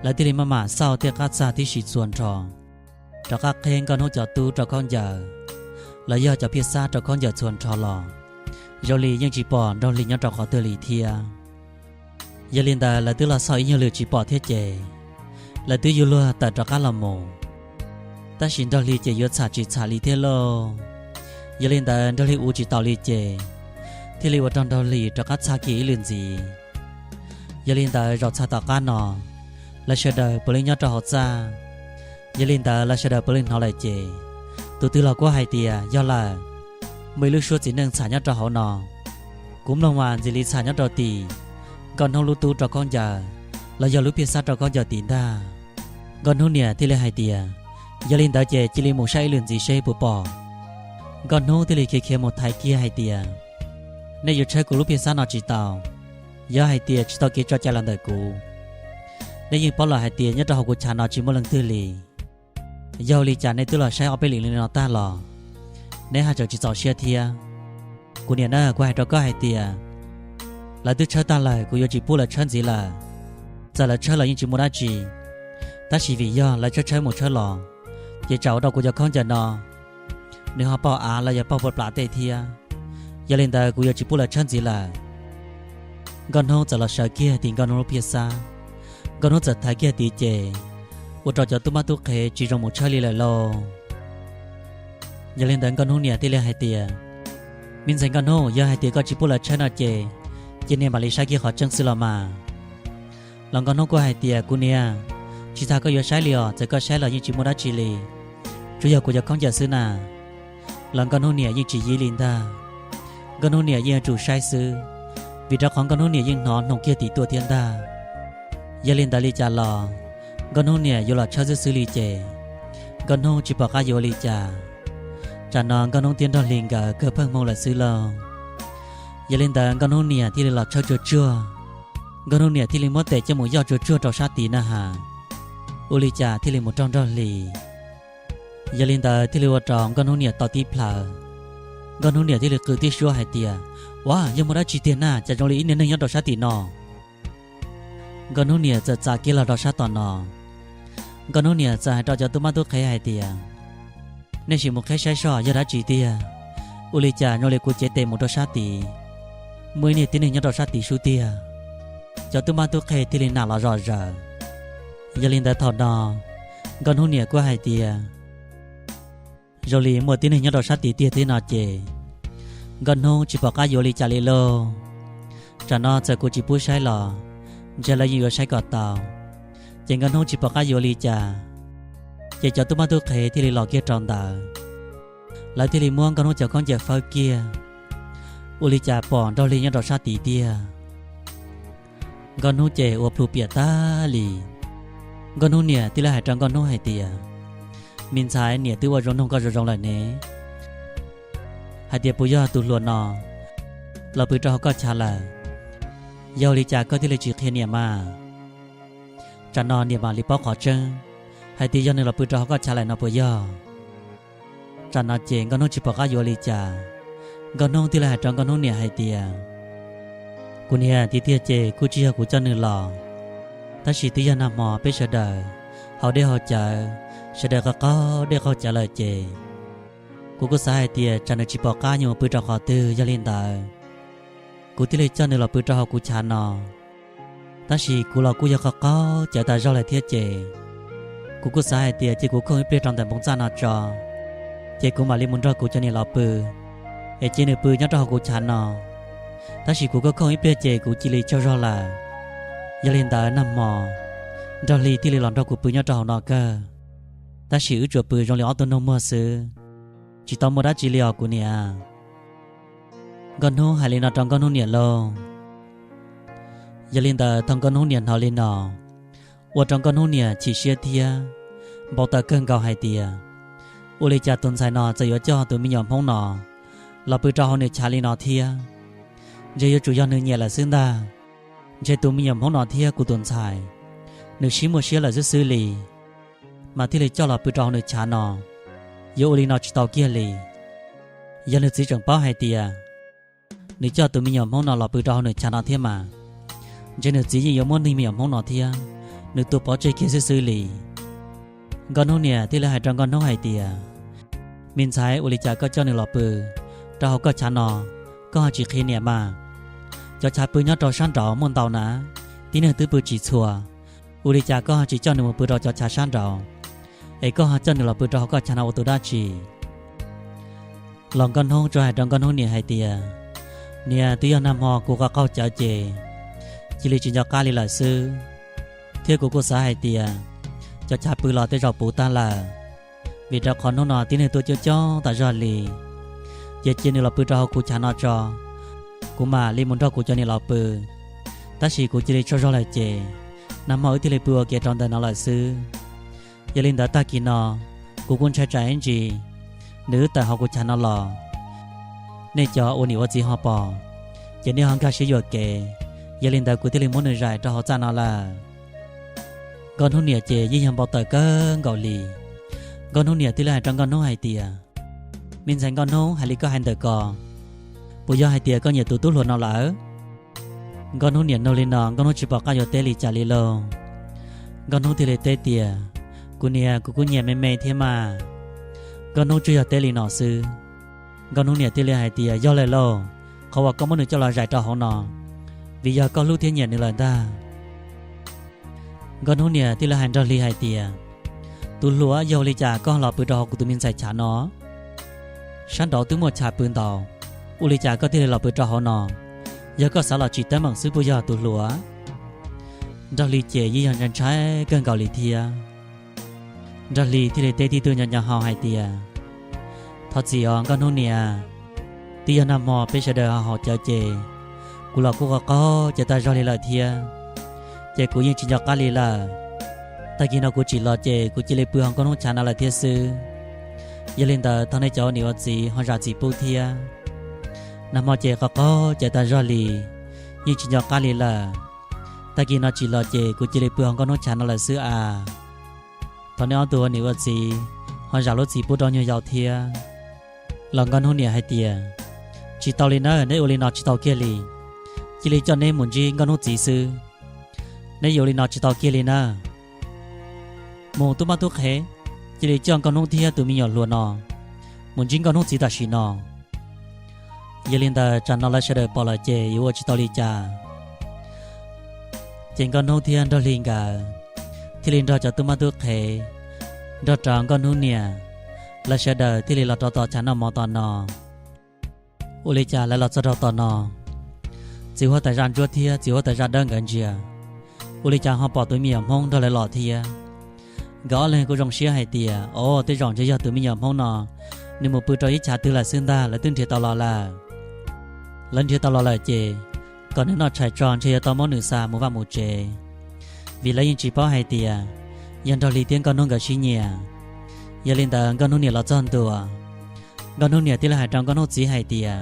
lawv thiaj li maj mam xauj tej qab txag tib si txhua nrho, rov qab qheb Nkauj Hnub cov tub rau khaub ncaws, los yog cov phiaj xab rau khaub ncaws txhua nrho los, zoo li yeej tsis pom Nraug Hli nyob rau qhov twg li thiab. Yog li ntawd lawv twb los xauj ib nyuag lwm tsis pom thiab ces, lawv twb yuav luag tawm rov qab los mus. Tab sis Nraug Hli ces yuav txham tsis txham li thiab lauj. Yog li ntawd Nraug Hli ua tsis taus li ces, thiaj li ua rau Nraug Hli rov qab txham kiag ib lwm ntxiv. Yog li ntawd zaum txham tom qab no, lawv sawv daws puav leej nyob rau hauv txaj. Yog li ntawd lawv sawv daws puav leej hnov lawm ces, tus twg los kuj hais tias, Yog lawm, muaj ib lub suab txiv neej txham nyob rau hauv no. Kuv mloog mas ntxim li txham nyob rau tim Nkauj Hnub lub tub rau khaub ncaws, los yog lub phiaj xab rau khaub ncaws tim ntag. Nkauj Hnub niam thiaj li hais tias, Yog li ntawd ces cia li mus saib ib lwm ntxiv seb puas pom. Nkauj Hnub thiaj li khiav khiav mus thaiv kiag hais tias, Nej yuav tshawb kuv lub phiaj xab no tsis tau. Yog hais tias tsis tau kev tso cai los ntawm kuv, nej yeej paub lawm hais tias nyob rau hauv kuv chav no tsis muaj leej twg li. Yog ua li cas nej twb los saib ob peb lwm li no tag los, neb haj tseem tsis txaus siab thiab? Kuv niam na, kuv hais rau koj hais tias, lawv twb tshawb tag lawm, kuv yuav tsis pub lawv tshawb ntxiv lawm. Txawm lawv tshawb los yeej tsis muaj dab tsi, tab sis vim yog lawv tshawb tshawb mus tshawb los, ces tsam ua rau kuv cov khaub ncaws no nws ho paug av los yog paug pua plam tej thiab. Yog li ntawd kuv yuav tsis pub lawv tshawb ntxiv lawm. Nkauj Hnub txawm los sawv kiag tim Nkauj Hnub lub phiaj xab. Nkauj Hnub txawm thaiv kiag tid ces, ua rau cov tub mab tub qhe tsis zoo mus tshawb li lawm lauj. Yog li ntawd Nkauj Hnub niam thiaj li hais tias, Me ntxhais Nkauj Hnub, yog hais tias koj tsis pub lawv tshawb no ces, cia niag mam li saib kiag qhov tseeb xwb los mas. Los Nkauj Hnub kuj hais tias, Kuv niam, tsis tas koj yuav saib li os, txawm koj saib los yeej tsis muaj dab tsi li, tsuas yog kuv cov khaub ncaws xwb na. Los Nkauj Hnub niam yeej tsis yib li ntag. Nkauj Hnub niam yeej yuav tsum saib xwb, vim rau qhov Nkauj Hnub niam yeej hnov hnoos kiag tim tuaj thiab ntag. Yog li ntawd li cas los, Nkauj Hnub niam yuav los tshawb xwb xwb li ces, Nkauj Hnub tsis pom qab yuav ua li cas. Tsam no Nkauj Hnub thiab Nraug Hli nkawd kawg pheej hmoo lawm xwb lauj. Yog li ntawd Nkauj Hnub niam thiaj li los tshawb tsuag tsuag. Nkauj Hnub niam thiaj li muab tes coj mus yoj tsuag tsuag rau sab tid na has, ua li cas thiaj li mus raug Nraug Hli. Yog li ntawd thiaj li ua rau Nkauj Hnub niam tau tib plhaws. Nkauj Hnub niam thiaj li qw tib suab hais tias, Ua, yog muaj dab tsi tiag na, cas zoo li ib niag neeg nyob rau sab tim no? Nkauj Hnub niam txawm txav kiag los rau sab tom no. Nkauj Hnub niam txawm hais rau cov tub mab tub qhe hais tias, Nej sim mus qheb saib soj yog dab tsi tiag. Ua li cas zoo li kuv cev tes mus rau sab tid, muaj ib niag tib neeg nyob rau sab tid sub tiag. Cov tub mab tub qhe thiaj li nam los zom zaws. Yog li ntawd thaum no, Nkauj Hnub niam kuj hais tias, Zoo li muaj tib neeg nyob rau sab tid tiag thiab no ces, Nkauj Hnub tsis pom qab yuav li cas li lauj. Tsam no txawm kuv tsis pub saib los, ntshe lawv yeej yuav saib kom tau. Ces Nkauj Hnub tsis pom qab yuav li cas, ces cov tub mab tub qhe thiaj li los kiag rau ntawd. Lawv thiaj li muab Nkauj Hnub cov khaub ncaws fawb kiag, ua li cas pom Nraug Hli nyob rau sab tid tiag. Nkauj Hnub ces ua plhu piam tag li. Nkauj Hnub niam thiaj li hais rau Nkauj Hnub hais tias, Me ntxhais, niam twb ua zoo noog koj zoo zoo lawm ne, hais tias puas yog tus hluas no los pw rau hauv koj chav lawm? Yog ua li cas koj thiaj li tsis qhia niam mas? Tsam no niam mam li paub qhov tseeb hais tias yog nws los pw rau hauv koj chav lawm no puas yog? Tsam no ces Nkauj Hnub tsis pom qab yuav li cas. Nkauj Hnub thiaj li hais rau Nkauj Hnub niam hais tias, Kuv niam, tiag tiag ces kuj tsis yog kuv coj nws los, tab sis twb yog nag hmo peb sawv daws haus dej haus cawv, sawv daws qaug qaug dej qaug cawv lawm ces, kuv kuj xav hais tias tsam nws tsis pom qab yuav mus pw rau qhov twg, yog li ntawd kuv thiaj li coj nws los pw rau hauv kuv chav no. Tab sis kuv los kuj yog qaug qaug cawv tas zog lawm thiab ces kuv kuj xav hais tias cia kuv khooj ib pliag rau ntawm npoo txaj no tso, ces kuv mam li mus nrog kuv cov niam los pw, es cia nws pw nyob rau hauv kuv chav no. Tab sis kuv khooj khooj ib pliag ces kuv cia li tsaug zog lawm. Yog li ntawd nag hmo Nraug Hli thiaj li los nrog kuv pw nyob rau hauv no kawg, tab sis wb tsuas pw zoo li ob tug noog muag xwb, tsis tau muaj dab tsi li os kuv niam. Nkauj Hnub hais li no rau Nkauj Hnub niam lauj. Yog li ntawd thaum Nkauj Hnub niam hnov li no, ua rau Nkauj Hnub niam chim siab thiab npau taws kawg nkaus hais tias, ua li cas tus ntxhais no txawm yuav coj tus me nyuam Hmoob no los pw rau hauv nws chav li no thiab? Ntshe yuav tsum yog nws nyiam lawm xwb ntag. Ntshe tus me nyuam Hmoob no thiab kuv tus ntxhais, nws sib muaj siab lawm xwb xwb li, mas thiaj li coj los pw rau hauv nws chav no. Yuav ua li no tsis tau kiag li. Yog nws txiv tseem paub hais tias nws coj tus me nyuam Hmoob no los pw rau hauv nws chav no thiab mas, ntshe nws txiv yeej yuav muab nws me nyuam Hmoob no thiab nws tua pov tseg kiag xwb xwb li. Nkauj Hnub niam thiaj li hais rau Nkauj Hnub hais tias, me ntxhais, ua li cas koj coj nws los pw rau hauv koj chav no, koj ho tsis qhia niam mas? Cov chav pw nyob rau sab nraud muaj ntau na, tib neeg twb pw tsis txhua, ua li cas koj ho tsis coj nws mus pw rau cov chav sab nraud, es koj ho coj nws los pw rau hauv koj chav no ua tus dab tsi? Los Nkauj Hnub tsuas hais rau Nkauj Hnub niam hais tias, niam, twb yog nag hmo kuv qaug qaug cawv ces cia li tsis nco qab li lawm xwb, thiab kuv kuj xav hais tias cov chav pw los tej zaum puv tag lawm, vim rau qhov hnub no tib neeg tuaj coob coob tas zog li, ces cia nws los pw rau hauv kuv chav no tso, kuv mam li mus nrog kuv cov niam los pw. Tab sis kuv cia li tsaug zog lawm ces nag hmo wb thiaj li pw ua ke rau ntawm no lawm xwb. Yog li ntawd tag kis no kuv kuj ntshai tsam ib ntsis nws wb tawm hauv kuv chav no los, nej cov ua niam ua txiv ho pom, ces nej ho nkag siab yuam kev. Yog li ntawd kuv thiaj li muab nws zais rau hauv txaj no lawm. Nkauj Hnub niam ces yeej yog npau taws kawg nkaus li. Nkauj Hnub niam thiaj li hais rau Nkauj Hnub hais tias, me ntxhais Nkauj Hnub, hais li koj hais ntawm ko, puas yog hais tias koj nyiam tus tub hluas no lawm? Nkauj Hnub niam nug li no Nkauj Hnub tsis pom qab yuav teb li cas li lauj. Nkauj Hnub thiaj li teb tias, kuv niam, kuv kuj nyiam me me thiab mas. Nkauj Hnub tsuas yog teb li no xwb. Nkauj Hnub niam thiaj li hais tias, yog lawm lauj, qhov uas koj muab nws coj los zais rau hauv no vim yog koj hlub thiab nyiam nws lawm ntag. Nkauj Hnub niam thiaj li hais Nraug Hli hais tias, tus hluas, yog ua li cas koj los pw rau hauv kuv tus me ntxhais chav no? Sab nraud twb muaj chav pw ntau, ua li cas koj thiaj li los pw rau hauv no? Yog koj xav los tsim teeb meem xwb puas yog tus hluas? Nraug Hli ces yeej yog ntshai ntshai kawg nkaus li thiab. Nraug Hli thiaj li teb tib tug nyo nyo hau hais tias, thov txim os Nkauj Hnub niam, twb yog nag hmo peb sawv daws ho haus cawv ces kuv los kuj qaug qaug cawv tag zog li lawm thiab, ces kuv yeej tsis nco qab li lawm. Tag kis no kuv tsim los ces kuv cia li pw hauv Nkauj Hnub chav no lawm thiab xwb. Yog li ntawd thov nej cov ua niam ua txiv ho zam txim pub thiab. Nag hmo ces qaug qaug cawv tag zog li, yeej tsis nco qab li lawm. Tag kis no tsim los ces kuv cia li pw hauv Nkauj Hnub chav no lawm xwb as. Thov nej ob tug ua niam ua txiv ho zam lub txim pub rau nyuag yaus thiab. Los Nkauj Hnub niam hais tias, tsis tau li nawb, neb ua li no tsis tau kiag li. Cia li coj neb mus ntsib Nkauj Hnub txiv xwb. Neb yuav ua li no tsis tau kiag li nawb. Mus tub mab tub qhe, cia li coj Nkauj Hnub thiab tus me nyuam hluas no mus ntsib Nkauj Hnub txiv tam sim no. Yog li ntawd tsam no lawv sawv daws pom lawm ces yuav ua tsis tau li cas. Ces Nkauj Hnub thiab Nraug Hli nkawd thiaj li nrog cov tub mab tub qhe nrog rau Nkauj Hnub niam, lawv sawv daws thiaj li los rau tom chav noj mov tom no. Ua li cas lawv los txog rau tom no, txiv huab tais zaj ntsuab thiab txiv huab tais zaj dawb nkawd ntsia, ua li cas ho pom tus me nyuam Hmoob nrog lawv los thiab. Nkawd ob leeg kuj zoo siab hais tias, o, tej zaum ntshe yog tus me nyuam Hmoob no nws mus pw rau ib chav twg lawm xwb ntag, lawv twb nrhiav tau los lawm. Lawv nrhiav tau los lawm ces kom nws noj tshais tso, ntshe yuav tau muab nws xa mus vaj mus tsev, vim lawv yeej tsis paub hais tias yog Nraug Hli thiab Nkauj Hnub nkawd sib nyiam. Yog li ntawd Nkauj Hnub niam los txog ntua, Nkauj Hnub niam thiaj li hais rau Nkauj Hnub txiv hais tias,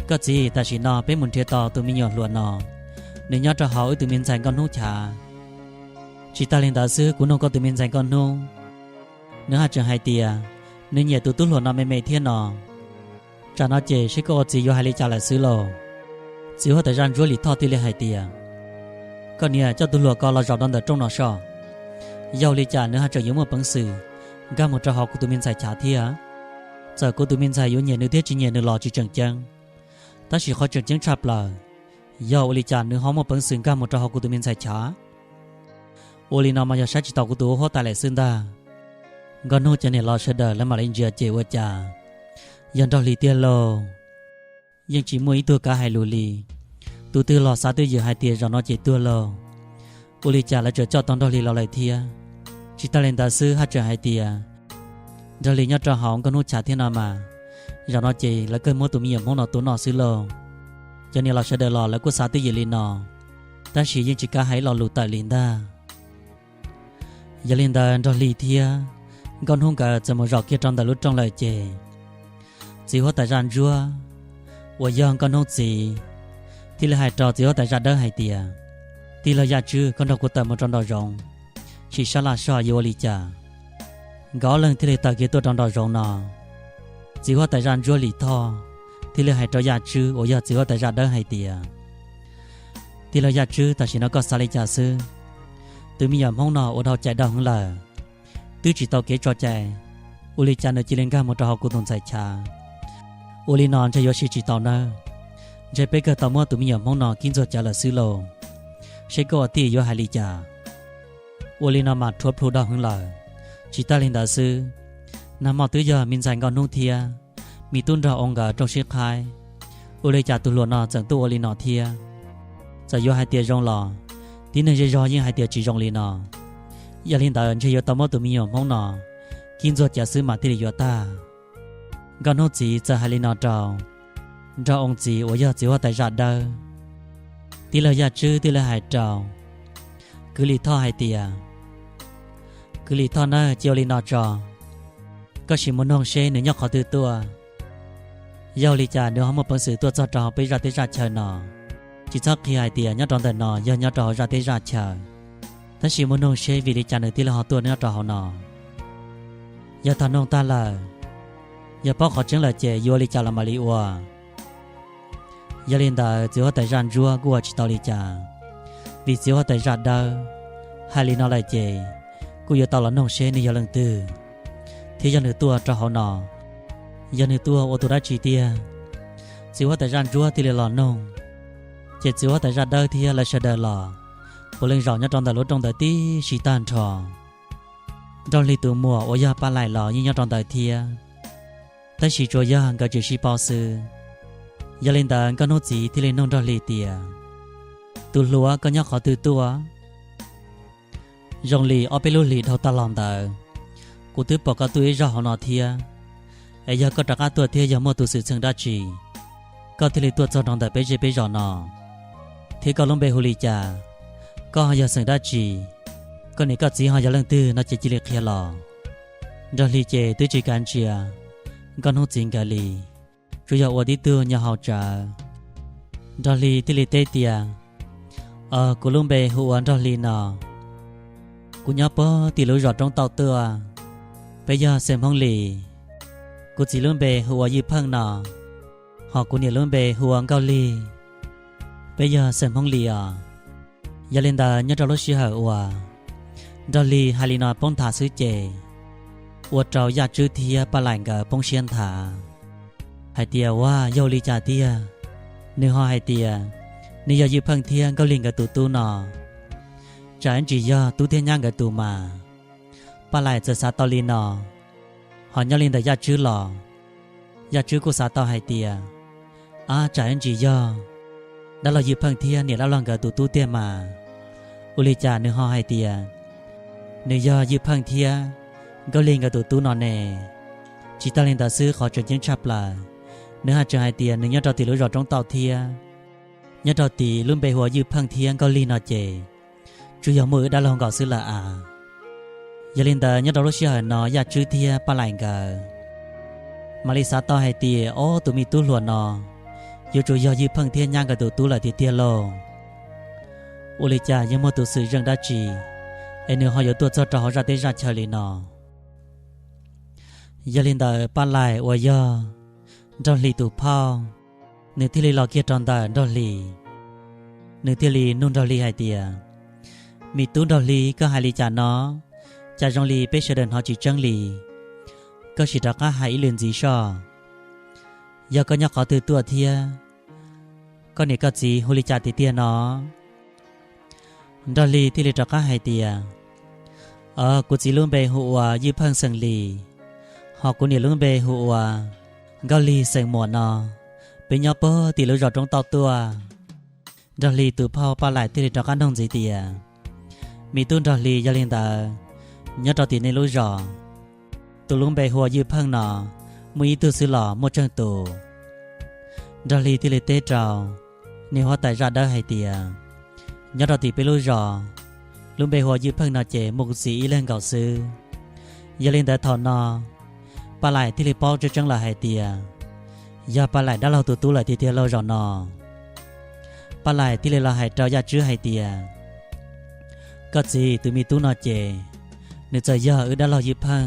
koj txiv, tam sim no peb mus nrhiav tau tus me nyuam hluas no, nws nyob rau hauv wb tus me ntxhais Nkauj Hnub chav. Tsis tas li ntawd xwb, kuv nug koj tus me ntxhais Nkauj Hnub, nws haj tseem hais tias nws nyiam tus tub hluas no me me thiab no. Tsam no ces seb koj ua txiv yuav hais li cas lawm xwb lauj. Txiv huab tais zaj ntsuab Lis Thoj thiaj li hais tias, koj niam, coj tus hluas ko los zaum rau ntawm rooj no soj, yog ua li cas nws haj tseem yuav muaj peev xwm nkag mus rau hauv kuv tus me ntxhais chav thiab. Txawm kuv tus me ntxhais yuav nyiam nws thiab tsis nyiam nws los tsis tseem ceeb, tab sis qhov tseem ceeb tshaj plaws Yog ua li cas nws ho muaj peev xwm nkag mus rau hauv kuv tus me ntxhais chav? Ua li no mas yog saib tsis taus kuv tus huab tais lawm xwb ntag. Nkauj Hnub cov niam laus sawv daws lawv mam li ntsia ces ua cas yog Nraug Hli tiag lauj. Yeej tsis muaj ib tug kav hais lus li. Tus twg los xav twj ywm hais tias zaum no ces tuag lauj. Ua li cas lawv tseem coj tau Nraug Hli los lawm thiab. Tsis tag li ntawd xwb haj tseem hais tias Nraug Hli nyob rau hauv Nkauj Hnub chav thiab no mas, zaum no ces lawv kawg muab tus me nyuam Hmoob no tua noj xwb lauj. Cov niam laus sawv daws los lawv kuj xav twj ywm li no, tab sis yeej tsis kav hais ib lo lus tawm li ntag. Yog li ntawd Nraug Hli thiab Nkauj Hnub nkawd txawm mus zaum kiag rau ntawm lub rooj lawm ces txiv huab tais zaj ntsuab uas yog Nkauj Hnub txiv thiaj li hais rau txiv huab tais zaj dawb hais tias, Tij laug Yaj Tswb, koj nrog kuv tawm mus rau nraum zoov, sim sab laj soj yuav ua li cas. Nkawd ob leeg thiaj li tawm kiag tuaj rau nraum zoov no. Txiv huab tais zaj ntsuab Lis Thoj thiaj li hais rau Yaj Tswb uas yog txiv huab tais zaj dawb hais tias, Tij laug Yaj Tswb, tam sim no koj xav li cas xwb? Tus me nyuam Hmoob no ua dhau cai dhau heev lawm, twb tsis tau kev tso cai, ua li cas nws cia li nkag mus rau hauv kuv tus ntxhais chav? Ua li no ntshe yuav siv tsis tau nawb. Ntshe peb kawg tau muab tus me nyuam Hmoob no kib ntxuag cawv lawm xwb lauj. Seb koj ua tij yuav hais li cas? Ua li no mas rhuav plhu dhau heev lawm. Tsis tag li ntawd xwb, nag hmo twb yog me ntxhais Nkauj Hnub thiab me tub nrog ua nkawd rooj sib qhaib, ua li cas tus hluas no txawm tuaj ua li no thiab? Txawm yuav hais tias zoo los tib neeg zej zog yeej hais tias tsis zoo li no. Yog li ntawd ntshe yuav tau muab tus me nyuam Hmoob no kib ntxuag cawv xwb mas thiaj li yuav tag. Nkauj Hnub txiv txawm hais li no rau nraug oo txiv uas yog txiv huab tais zaj dawb. Tij laug Yaj Tswb thiaj li hais rau kwv Lis Thoj hais tias, Kwv Lis Thoj na, cia ua li no tso, koj sim mus noog seb nws nyob qhov twg tuaj. Yog ua li cas nws ho muaj peev xwm tuaj txog rau hauv peb zaj teb zaj chaw no? Tsis txhob qhia hais tias nyob rau ntawm no, yog nyob rau hauv zaj teb zaj chaw, tab sis mus noog seb vim li cas nws thiaj li ho tuaj nyob rau hauv no. Yog thaum noog tag lawm, yog paub qhov tseeb lawm ces yuav ua li cas los mam li ua. Yog li ntawd txiv huab tais zaj ntsuab kuj ua tsis tau li cas, vim txiv huab tais zaj dawb hais li no lawm ces kuj yuav tau los noog seb nws yog leej twg, thiab yog nws tuaj rau hauv no, yog nws tuaj ua tus dab tsi tiag. Txiv huab tais zaj ntsuab thiaj li los noog, ces txiv huab tais zaj dawb thiab lawv sawv daws los puav leej zaum nyob rau ntawm lub rooj ntawd tib si tag nrho. Nraug Hli tus muam uas yog Paj Laim los yeej nyob rau ntawd thiab, tab sis tsuas yog nkawd tseem sib paub xwb. Yog li ntawd Nkauj Hnub txiv thiaj li noog Nraug Hli tias, Tus hluas, koj nyob qhov twg tuaj? Zoo li ob peb lub hlis dhau tag los ntawd, kuv twb pom koj tuaj ib zaug hauv no thiab. Es yog koj rov qab tuaj thiab yog muaj tus xwm txheej dab tsi koj thiaj li tuaj txog rau ntawm peb zej peb zos no, thiab koj lub npe hu li cas? Koj ho yog xeem dab tsi? Koj niam koj txiv ho yog leej twg no ces cia li qhia los. Nraug Hli ces twb tsis kav ntsia Nkauj Hnub txiv nkawd li, tsuas yog ua tib tug nyo hau tsawv. Nraug Hli thiaj li teb tias, Kuv lub npe hu ua Nraug Hli no. Kuv nyob puag tim lub zos Roob Tauj Tuaj, peb yog xeem Hmoob Lis. Kuv txiv lub npe hu ua Ywj Pheej no, ho kuv niam lub npe hu ua Nkauj Lig, peb yog xeem Hmoob Lis os. Yog li ntawd nyob rau lub sij hawm uas Nraug Hli hais li no poob nthav xwb ces ua rau Yaj Tswb thiab Paj Laim nkawd poob siab nthav hais tias, Ua yog ua li cas tiag? Nws ho hais tias nws yog Ywj Pheej thiab Nkauj Lig nkawd tus tub no. Tsam ib ntsis yog tub thiab nyab nkawd tus mas. Paj Laim txawm xav tau li no, ho nyob li ntawm Yaj Tswb los Yaj Tswb kuj xav tau hais tias, Ab, tsam ib ntsis yog dab laug Ywj Pheej thiab niam dab laug nkawd tus tub tiag mas. Ua li cas nws ho hais tias nws yog Ywj Pheej thiab Nkauj Lig nkawd tus tub no ne? Tsis tag li ntawd xwb, qhov tseem ceeb tshaj plaws, nws haj tseem hais tias nws nyob rau tim lub zos Roob Tauj thiab, nyob rau tim lub npe hu ua Ywj Pheej thiab Nkauj Lig no ces tsuas yog muaj wb dab laug nkaus xwb lawm as. Yog li ntawd nyob rau lub sij hawm no Yaj Tswb thiab Paj Laim nkawd mam li xav tau hais tias, Ob, tus me tub hluas no yuav tsum yog Ywj Pheej thiab nyab nkawd tus tub lawm tiag tiag lauj. Ua li cas yog muaj tus xwm zeej dab tsi es nws ho yuav tuaj txog rau hauv zaj teb zaj chaw li no? Yog li ntawd Paj Laim uas yog Nraug Hli tus phauj, nws thiaj li los kiag rau ntawm Nraug Hli. Nws thiaj li nug Nraug Hli hais tias, Me tub Nraug Hli, koj hais li cas no? Cas zoo li peb sawv daws hnov tsis tseeb li. Koj sim rov qab hais ib lwm ntxiv soj. Yog koj nyob qhov twg tuaj thiab koj niam koj txiv hu li cas tiag tiag no? Nraug Hli thiaj li rov qab hais tias, Aws, kuv txiv lub npe hu ua Ywj Pheej xeem Lis, ho kuv niam lub npe hu ua Nkauj Lig xeem Muam no, peb nyob puag tim lub zos Roob Tauj tuaj. Nraug Hli tus phauj Paj Laim thiaj li rov qab nug ntxiv tias, Me tub Nraug Hli, yog li ntawd nyob rau tim nej lub zos, tus lub npe hu ua Ywj Pheej no muaj ib tug xwb los muaj tsawg tus? Nraug Hli thiaj li teb rau niag huab tais zaj dawb hais tias, Nyob rau tim peb lub zos, lub npe hu ua Ywj Pheej no ces muaj kuv txiv ib leeg nkaus xwb. Yog li ntawd thaum no Paj Laim thiaj li paub tseeb tseeb lawm hais tias yog Paj Laim dab laug tus tub lawm tiag tiag lauj zaum no. Paj Laim thiaj li los hais rau Yaj Tswb hais tias, Koj txiv, tus me tub no ces nws txawm yog wb dab laug Ywj Pheej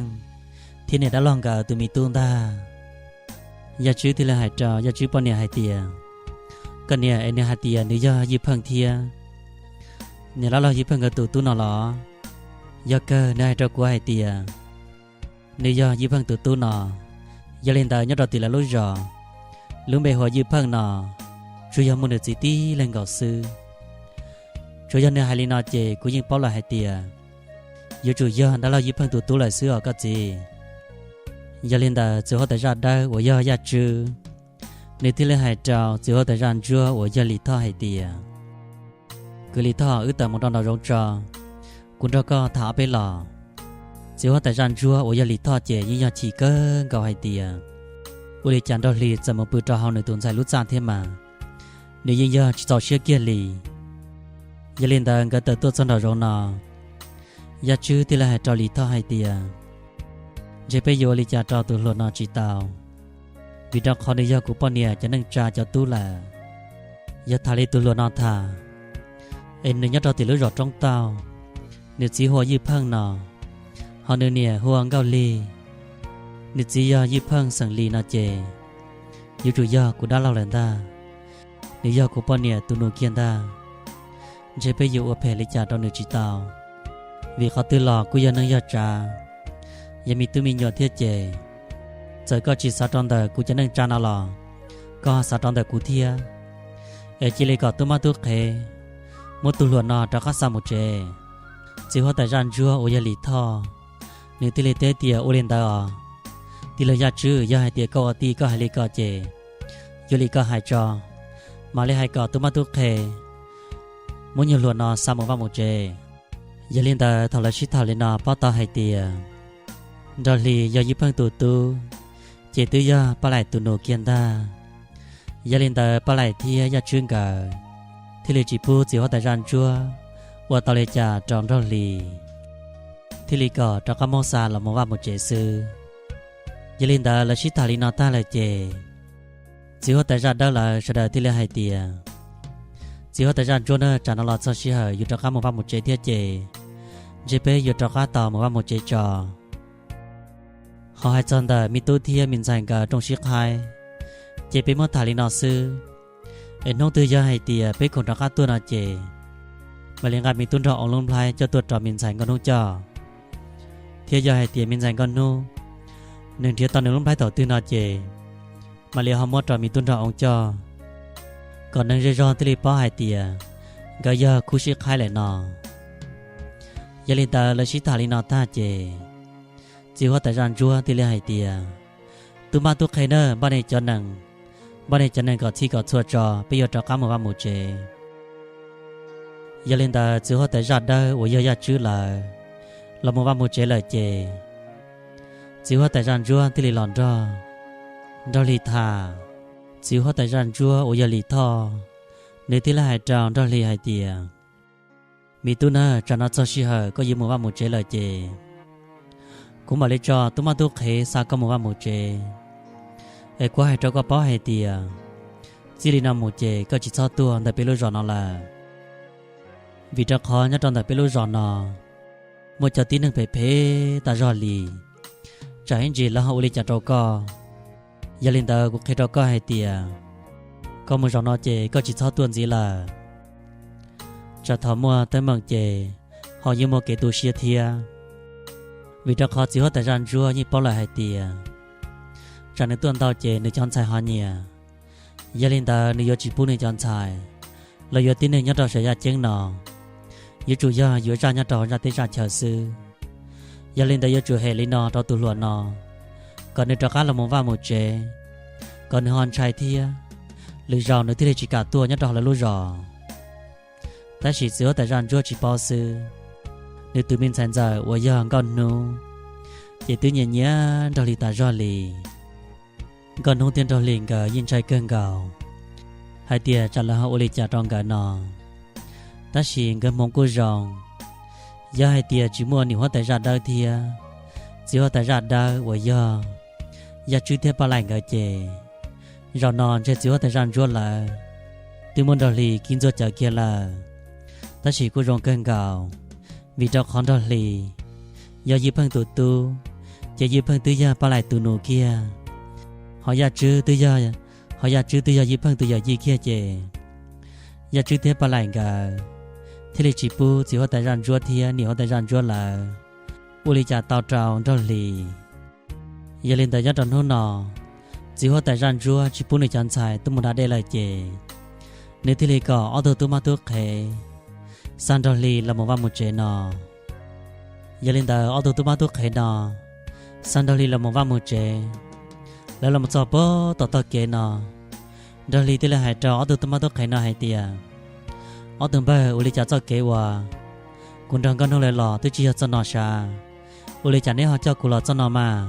thiab niam dab laug nkawd tus me tub ntag. Yaj Tswb thiaj li hais rau Yaj Tswb poj niam hais tias, Koj niam, es nws hais tias nws yog Ywj Pheej thiab niam dab laug Ywj Pheej nkawd tus tub no los? Yog kawg, nws hais rau kuv hais tias nws yog Ywj Pheej tus tub no. Yog li ntawd nyob rau tim lawv lub zos, lub npe hu ua Ywj Pheej no tsuas yog muaj nws txiv tib leeg nkaus xwb. Tsuas yog nws hais li no ces kuv yeej paub lawm hais tias yuav tsum yog dab laug Ywj Pheej tus tub lawm xwb os koj txiv. Yog li ntawd txiv huab tais zaj dawb uas yog Yaj Tswb, nws thiaj li hais rau txiv huab tais zaj ntsuab uas yog Lis Thoj hais tias, Kwv Lis Thoj, wb tawm mus rau nraum zoov tso, kuv nrog koj tham ob peb los. Txiv huab tais zaj ntsuab uas yog Lis Thoj ces yeej yog chim kawg nkaus hais tias ua li cas Nraug Hli txawm mus pw rau hauv nws tus ntxhais lub txaj thiab mas, nws yeej yog tsis txaus siab kiag li. Yog li ntawd nkawd tawm tuaj txog nraum zoov no, Yaj Tswb thiaj li hais rau Lis Thoj hais tias, Ntshe peb yuav ua li cas rau tus hluas no tsis tau, vim rau qhov nws yog kuv poj niam cov neej tsa cov tub lawm. Yog tham li tus hluas no tham, es nws nyob rau tim lub zos Roob Tauj, nws txiv hu ua Ywj Pheej no, ho nws niam hu ua Nkauj Lig, nws txiv yog Ywj Pheej xeem Lis no ces yuav tsum yog kuv dab laug lawm ntag. Nws yog kuv poj niam tus nus kiag ntag. Ntshe peb yuav ua phem li cas rau nws tsis tau, vim qhov twg los kuj yog neej yog tsav, yog me tub me nyuam thiab ces, txawm koj tsis xav rau ntawm kuv cov neej tsa no los koj xav rau ntawm kuv thiab. Es cia li kom tub mab tub qhe muab tus hluas no rov qab xa mus tsev. Txiv huab tais zaj ntsuab uas yog Lis Thoj, nws thiaj li teb tias, Ua li ntawd os, tij laug Yaj Tswb, yog hais tias koj ua tij koj hais li ko ces yuav li koj hais tso, mam li hais kom tub mab tub qhe muab nyuag hluas no xa mus vaj mus tsev. Yog li ntawd thaum lawv sib tham li no paub tau hais tias Nraug Hli yog Ywj Pheej tus tub, ces twb yog Paj Laim tus nus kiag ntag. Yog li ntawd Paj Laim thiab Yaj Tswb nkawd thiaj li tsis pub txiv huab tais zaj ntsuab ua tau li cas rau Nraug Hli, thiaj li kom rov qab muab xa los mus vaj mus tsev xwb. Yog li ntawd lawv sib tham li no tag lawm ces txiv huab tais zaj dawb lawv sawv daws thiaj li hais tias, Txiv huab tais zaj ntsuab na, tsam no los txog sij hawm yuav rov qab mus vaj mus tsev thiab ces ntshe peb yuav rov qab tau mus vaj mus tsev tso. Ho hais txog ntawm me tub thiab me ntxhais nkawd rooj sib qhaib, ces peb muab tham li no xwb. Es hnub twg yog hais tias peb khoom rov qab tuaj no ces mam li nqa me tub nraug oo lub nplhaib coj tuaj rau me ntxhais nkauj hnub coj, thiab yog hais tias me ntxhais nkauj hnub nws nrhiav tau nws lub nplhaib thaum twg no ces mam li ho muab rau me tub nraug oo coj, kom neeg zej zog thiaj li paub hais tias nkawd yog khub sib qhaib lawm no. Yog li ntawd lawv sib tham li no tag ces txiv huab tais zaj ntsuab thiaj li hais tias, Tub mab tub qhe na, npaj nej cov nees, npaj nej cov nees kom txhij kom txhua tso, peb yuav rov qab mus vaj mus tsev. Yog li ntawd txiv huab tais zaj dawb uas yog Yaj Tswb lawv los mus vaj mus tsev lawm ces txiv huab tais zaj ntsuab thiaj li los nrog Nraug Hli tham. Txiv huab tais zaj ntsuab uas yog Lis Thoj, nws thiaj li hais rau Nraug Hli hais tias, Me tub na, tsam no txog sij hawm koj yuav mus vaj mus tsev lawm ces kuv mam li tso tub mab tub qhe xa koj mus vaj mus tsev. Es kuv hais rau koj paub hais tias txij li no mus ces koj tsis txhob tuaj ntawm peb lub zos no lawm, vim rau qhov nyob rau ntawm peb lub zos no muaj cov tib neeg phem phem tas zog li, tsam ib ntsis lawv ho ua li cas rau koj. Yog li ntawd kuv qhia rau koj hais tias koj mus zaum no ces koj tsis txhob tuaj ntxiv lawm, tsam thaum muaj teeb meem ces ho yuav muaj kev tu siab thiab. Vim rau qhov txiv huab tais zaj ntsuab yeej paub lawm hais tias tsam nws tuaj ntau ces nws cov ntxhais ho nyiam, Yog li ntawd nws yuav tsis pub nws cov ntxhais los yuav tib neeg nyob rau saum yaj ceeb no, yuav tsum yog yuav zaj nyob rau hauv zaj teb zaj chaw xwb. Yog li ntawd yuav tsum hem li no rau tus hluas no, kom nws rov qab los mus vaj mus tsev, kom nws ho ntshai thiab, lwm zaus nws thiaj li tsis kam tuaj nyob rau hauv lawv lub zos. Tab sis txiv huab tais zaj ntsuab tsis paub xwb, nws tus me ntxhais ntxawm uas yog Nkauj Hnub ces twb nyiam nyiam Nraug Hlis tas zog li. Nkauj Hnub thiab Nraug Hlis nkawd yeej ntshai kawg nkaus hais tias tsam lawv ho ua li cas rau nkawd no. Tab sis nkawd hmoov kuj zoo, yog hais tias tsis muaj niam huab tais zaj dawb thiab txiv huab tais zaj dawb uas yog Yaj Tswb thiab Paj Laim nkawd ces, zaum no ntshe txiv huab tais zaj ntsuab lawv twb muab Nraug Hlis kib ntxuaj cawv kiag lawm. Tab sis kuj zoo kawg nkaus, vim rau qhov Nraug Hlis yog Yij Pheej tus tub, ces Yij Pheej twb yog Paj Laim tus nus kiag, ho Yaj Tswb twb yog, ho Yaj Tswb twb yog Yij Pheej tus yawm yij kiag ces, Yaj Tswb thiab Paj Laim nkawd thiaj li tsis pub txiv huab tais zaj ntsuab thiab niam huab tais zaj ntsuab lawv ua li cas tau rau Nraug Hlis. Yog li ntawd nyob rau hnub no, txiv huab tais zaj ntsuab tsis pub nws cov ntxhais tuaj mus da dej lawm ces, nws thiaj li kom ob tug tub mab tub qhev xa Nraug Hlis los mus vaj mus tsev no. Yog li ntawd ob tug tub mab tub qhev no xa Nraug Hlis los mus vaj mus tsev. Lawv los mus txog puag tom tog kev no, Nraug Hlis thiaj li hais rau ob tug tub mab tub qhev no hais tias, Ob tug npawg, ua li cas txoj kev uas kuv nrog Nkauj Hnub lawv los twb tsis yog txoj no sav, ua li cas neb ho coj kuv los txoj no mas?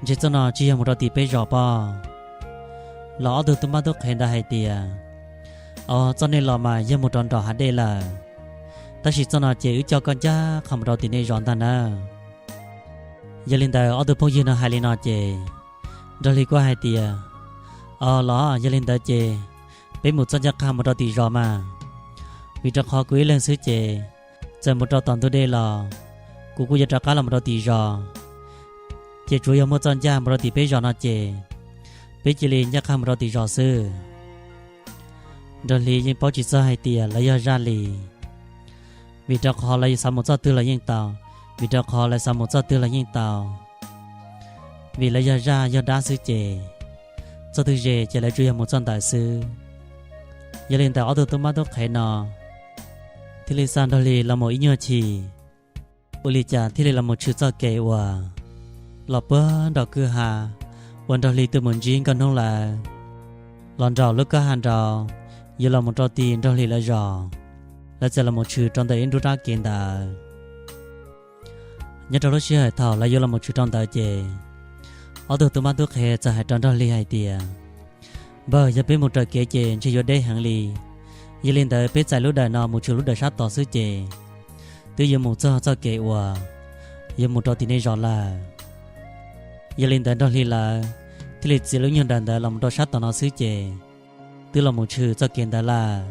Ntshe txoj no tsis yog mus rau tim peb zos pob. Los ob tug tub mab tub qhev ntawd hais tias, Os, txoj nej los mas yog mus rau nram hav dej lawm, tab sis txoj no ces wb coj koj ncaj qha mus rau tim nej zos ntag nawb. Yog li ntawd ob tug phooj ywg no hais li no ces, Nraug Hlis kuj hais tias, Os los, yog li ntawd ces peb mus txoj ncaj qha mus rau tim zos mas, vim rau qhov kuv ib leeg xwb ces, txawm mus rau tom ntug dej los kuv kuj yuav rov qab los mus rau tim zos. Ces tsuav yog muaj txoj ncaj mus rau tim peb zos no ces, peb cia li ncaj qha mus rau tim zos xwb. Nraug Hlis yeej paub tsis txog hais tias lawv yog zaj li, vim rau qhov lawv xav mus txoj twg los yeej tau, vim rau qhov lawv xav mus txoj twg los yeej tau, vim lawv yog zaj yog dab xwb ces, txoj twg ze ces lawv tsuas yog mus txoj ntawd xwb. Yog li ntawd ob tug tub mab tub qhev no thiaj li xa Nraug Hlis los mus ib nyuag chim, ua li cas thiaj li los mus tshwm txoj kev uas los puag nram kwj ha uas Nraug Hlis tuaj mus ntsib Nkauj Hnub lawv, los nraum lub kwj ha nraud, yuav los mus rau tim Nraug Hlis lawv zos, lawv txawm los mus tshwm rau ntawm ib nrub rab kev ntawd. Nyob rau lub sij hawm thaum lawv yuav los mus tshwm rau ntawd ces, ob tug tub mab tub qhev txawm hais rau Nraug Hlis hais tias, Npawg, yog peb mus raws kev ces ntshe yuav deb heev li. Yog li ntawd peb txais lub dawm no mus tshwm lub dawm sab tod xwb ces, twb yuav mus txog txoj kev uas yuav mus rau tim nej zos lawm. Yog li ntawd Nraug Hlis lawv thiaj li txiav lub nyuag dawm ntawd los mus rau sab tod no xwb ces, twb los mus tshwm txoj kev ntawd lawm.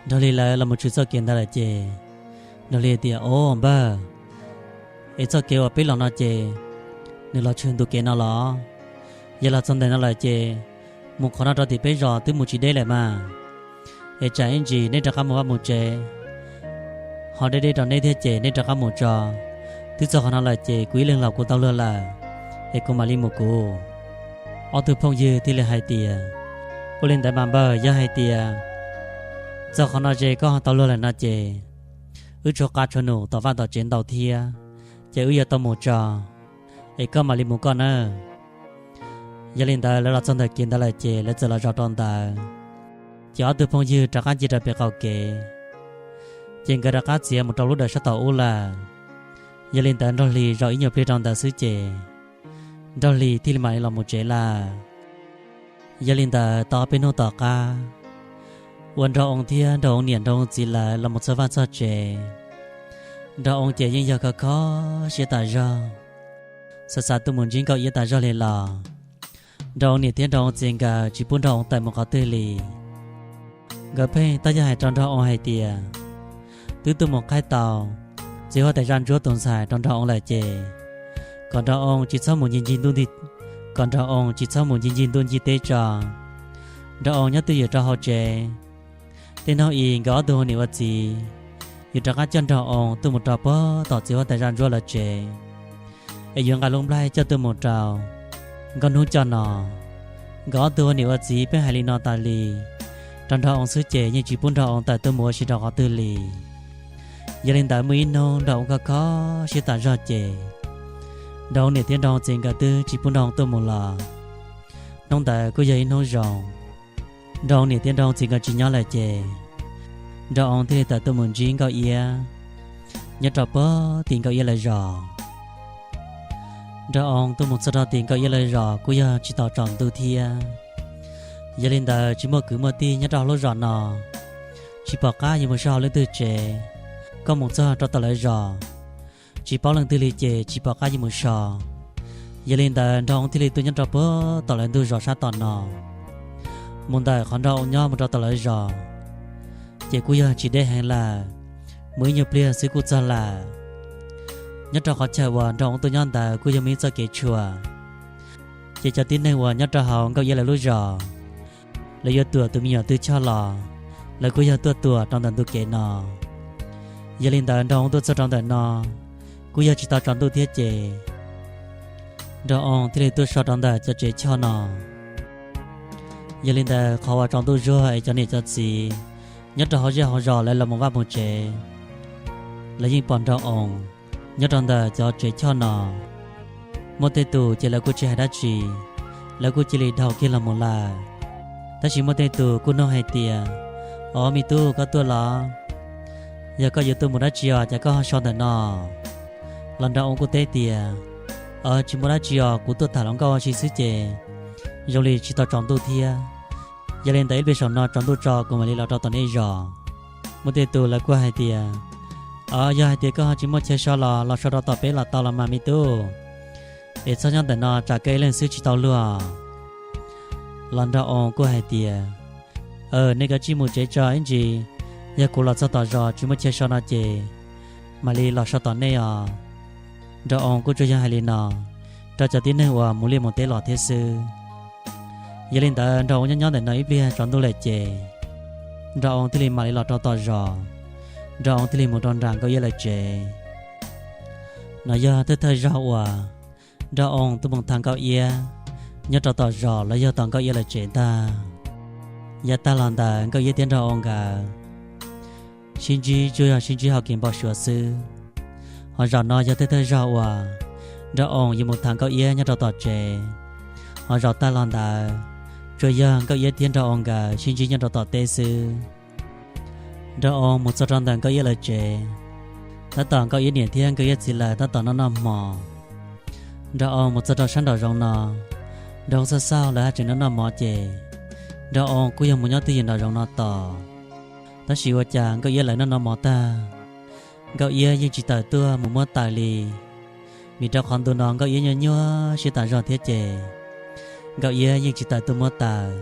Nraug Hlis lawv los mus tshwm txoj kev ntawd lawm ces, Nraug Hlis tias, Os npawg, es txoj kev uas peb los no ces, nws los tshwm ntu kev no los? Yog los txog ntawm no lawm ces, mus qhov no rau tim peb zos twb mus tsis deb lawm mas. Es tsam ib ntsis neb rov qab mus vaj mus tsev, ho deb deb rau neb thiab ces neb rov qab mus tso. Twb txog qhov no lawm ces kuv ib leeg los kuv tau luag lawm, es kuv mam li mus kuv. Ob tug phooj ywg thiaj li hais tias, Ua li ntawd mas npawg, yog hais tias txog qhov no ces koj ho tau luag lawm no ces, wb tshuav qab tshuav num tom vaj tom tsev ntau thiab, ces wb yuav tau mus tso, es koj mam li mus koj nawb. Yog li ntawd lawv los txog ntawm kev ntawd lawm ces lawv txawm los zaum rau ntawd, ces ob tug phooj ywg rov qab ncig rau pem qaum kev, ces nkawd rov qab txiav mus rau lub dawm sab tom ub lawm. Yog li ntawd Nraug Hlis zaum ib nyuag pliag rau ntawd xwb ces, Nraug Hlis thiaj li mam li los mus tsev lawm. Yog li ntawd tau ob peb hnub tom qab, uas Nraug Oo thiab Nraug Oo niam Nraug Oo txiv lawv los mus txog vaj txog tsev, Nraug Oo ces yeej yog khov kho siab tas zog, xav xav tuaj mus ntsib Nkauj Iab tas zog li los, Nraug Oo niam thiab Nraug Oo txiv nkawd tsis pub Nraug Oo tawm mus qhov twg li. Nkawd pheej tab yog hais rau Nraug Oo hais tias, twb tuaj mus qhaib tau txiv huab tais zaj ntsuab tus ntxhais rau Nraug Oo lawm ces, kom Nraug Oo tsis txhob mus ncig ncig ntuj nti, kom Nraug Oo tsis txhob mus ncig ncig ntuj ncig teb tso. Nraug Oo nyob twj ywm rau hauv tsev. Tej hnub i nkawd ob tug ua niam ua txiv yuav rov qab coj Nraug Oo tuaj mus rau puag tom txiv huab tais zaj ntsuab lawv tsev, es yuav nqa lub nplaig coj tuaj mus rau Nkauj Hnub coj no. Nkawd ob tug ua niam ua txiv pheej hais li no tas li rau Nraug Oo xwb ces yeej tsis pub Nraug Oo tawm tuaj mus ua si rau qhov twg li. Yog li ntawd muaj ib hnub Nraug Oo kho kho siab tas zog ces Nraug Oo niam thiab Nraug Oo txiv nkawd twb tsis pub Nraug Oo tuaj mus los. Hnub ntawd kuj yog ib hnub zoo, Nraug Oo niam thiab Nraug Oo txiv nkawd tsis nyob lawm ces Nraug Oo thiaj li tawm tuaj mus ntsib Nkauj Iab nyob rau puag tim Nkauj Iab lawv zos. Nraug Oo tuaj mus txog rau tim Nkauj Iab lawv zos kuj yog tsis tau tsaus ntuj thiab. Yog li ntawd tsis muaj kwv muaj tij nyob rau hauv lub zos no, tsis pom qab yuav mus so hauv leej twg tsev. Koj mus txog rau tom lawv zos, tsis paub leej twg li ces tsis pom qab yuav mus so. Yog li ntawd Nraug Oo thiaj li tuaj nyob rau puag tom lawv ntug zos sab tom no. Mus ntawm qhov Nraug Oo nyob mus rau tom lawv zos ces kuj yog tsis deb heev lawm, mus ib nyuag pliag xwb kuj txog lawm. Nyob rau qhov chaw uas Nraug Oo tuaj nyob ntawd kuj yog muaj ib txoj kev tshuam, ces cov tib neeg uas nyob rau hauv Nkauj Iab lawv lub zos, lawv yuav tuam tus me nyuam twg choj los lawv kuj yog tuaj tuam rau ntawm ntu kev no. Yog li ntawd Nraug Oo tuaj txog rau ntawm no kuj yog tsis tau tsaus ntuj thiab ces Nraug Oo thiaj li tuaj so rau ntawm cov tsev choj no. Yog li ntawd qhov uas tsaus ntuj zuag es cov niam cov txiv nyob rau hauv zej hauv zos lawv los mus vaj mus tsev, lawv yeej pom Nraug Oo nyob rau ntawm cov tsev choj no. Muaj tej tus ces lawv kuj tsis hais dab tsi, lawv kuj cia li dhau kiag los mus lawm. Tab sis muaj tej tus kuj nug hais tias, Os me tub, koj tuaj los? Yog koj yuav tuaj mus dab tsi os cas koj ho so ntawm no? Los Nraug Oo kuj teb tias, Tsis muaj dab tsi os, kuv tuaj tham hluas nkauj ua si xwb ces zoo li tsis tau tsaus ntuj thiab. Yog li ntawd ib pliag saum no tsaus ntuj tso kuv mam li los rau tom nej zos. Muaj tej tus lawv kuj hais tias, Yog hais tias koj ho tsis muaj chaw so los los so rau tom peb los tau los mas me tub, es txhob nyob ntawm no tsam koj ib leeg xwb tsis tau luag. Los Nraug Oo kuj hais tias, Nej kav tsij mus tsev tso ib ntsis, yog kuv los txog tom zos tsis muaj chaw so no ces mam li los so tom nej os. Nraug Oo kuj tsuas yog hais li no rau cov tib neeg uas mus liaj mus teb los thiab xwb. Yog li ntawd Nraug Oo nyob nyob ntawm no ib pliag tsaus ntuj lawm ces Nraug Oo thiaj li mam li los rau tom zos, Nraug Oo thiaj li mus rau nram Nkauj Iab lawv tsev. No yog thawj thawj zaug uas Nraug Oo tuaj mus tham Nkauj Iab nyob rau tom zos los yog tom Nkauj Iab lawv tsev ntag. Yav tag los ntawd Nkauj Iab thiab Nraug Oo nkawd sib ntsib tsuas yog sib ntsib hauv kev npau suav xwb. Ho zaum no yog thawj thawj zaug uas Nraug Oo yuav mus tham Nkauj Iab nyob rau tom tsev. Ho zaum tag los ntawd tsuas yog Nkauj Iab thiab Nraug Oo nkawd sib ntsib nyob rau tom teb xwb. Nraug Oo mus txog rau ntawm Nkauj Iab lawv tsev, tab tom Nkauj Iab niam thiab Nkauj Iab txiv lawv tab tom noj noj hmo. Nraug Oo mus txog rau sab nraum zoov no, Nraug Oo xauj xauj lawv haj tseem noj noj mov ces Nraug Oo kuj yog mus nyob twj ywm nraum zoov no tos. Tab sis ua cas Nkauj Iab lawv noj noj mov tag, Nkauj Iab yeej tsis tawm tuaj mus muab taws li. Vim rau qhov ntu no Nkauj Iab nyuaj nyuaj siab tas zog thiab ces Nkauj Iab yeej tsis tawm tuaj muab taws,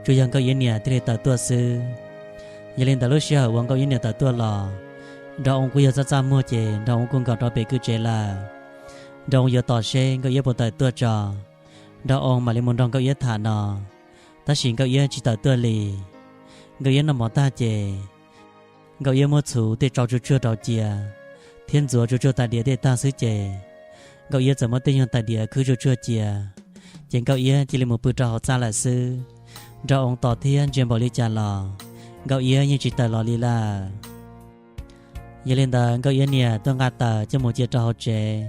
tsuas yog Nkauj Iab niam thiaj li tawm tuaj xwb. Yog li ntawd lub sij hawm uas Nkauj Iab niam tawm tuaj los, Nraug Oo kuj yog txaj txaj muag ces Nraug Oo kuj nkaum rau pem kwj tsev lawm. Nraug Oo yuav tos seb Nkauj Iab puas tawm tuaj tso, Nraug Oo mam li mus nrog Nkauj Iab tham no. Tab sis Nkauj Iab tsis tawm tuaj li. Nkauj Iab noj mov tag ces Nkauj Iab muab txhuv tej tsau tsuag tsuag rau cia, thiab ntxuav tsuag tsuag tais diav tej tag xwb ces Nkauj Iab txawm muab tej nyuag tais diav khwb tsuag tsuag cia, ces Nkauj Iab cia li mus pw rau hauv txaj lawm xwb. Nraug Oo tos thiab ntsia npaum li cas los Nkauj Iab yeej tsis tawm los li lawm. Yog li ntawd Nkauj Iab niam tuaj nqa taws coj mus cia rau hauv tsev,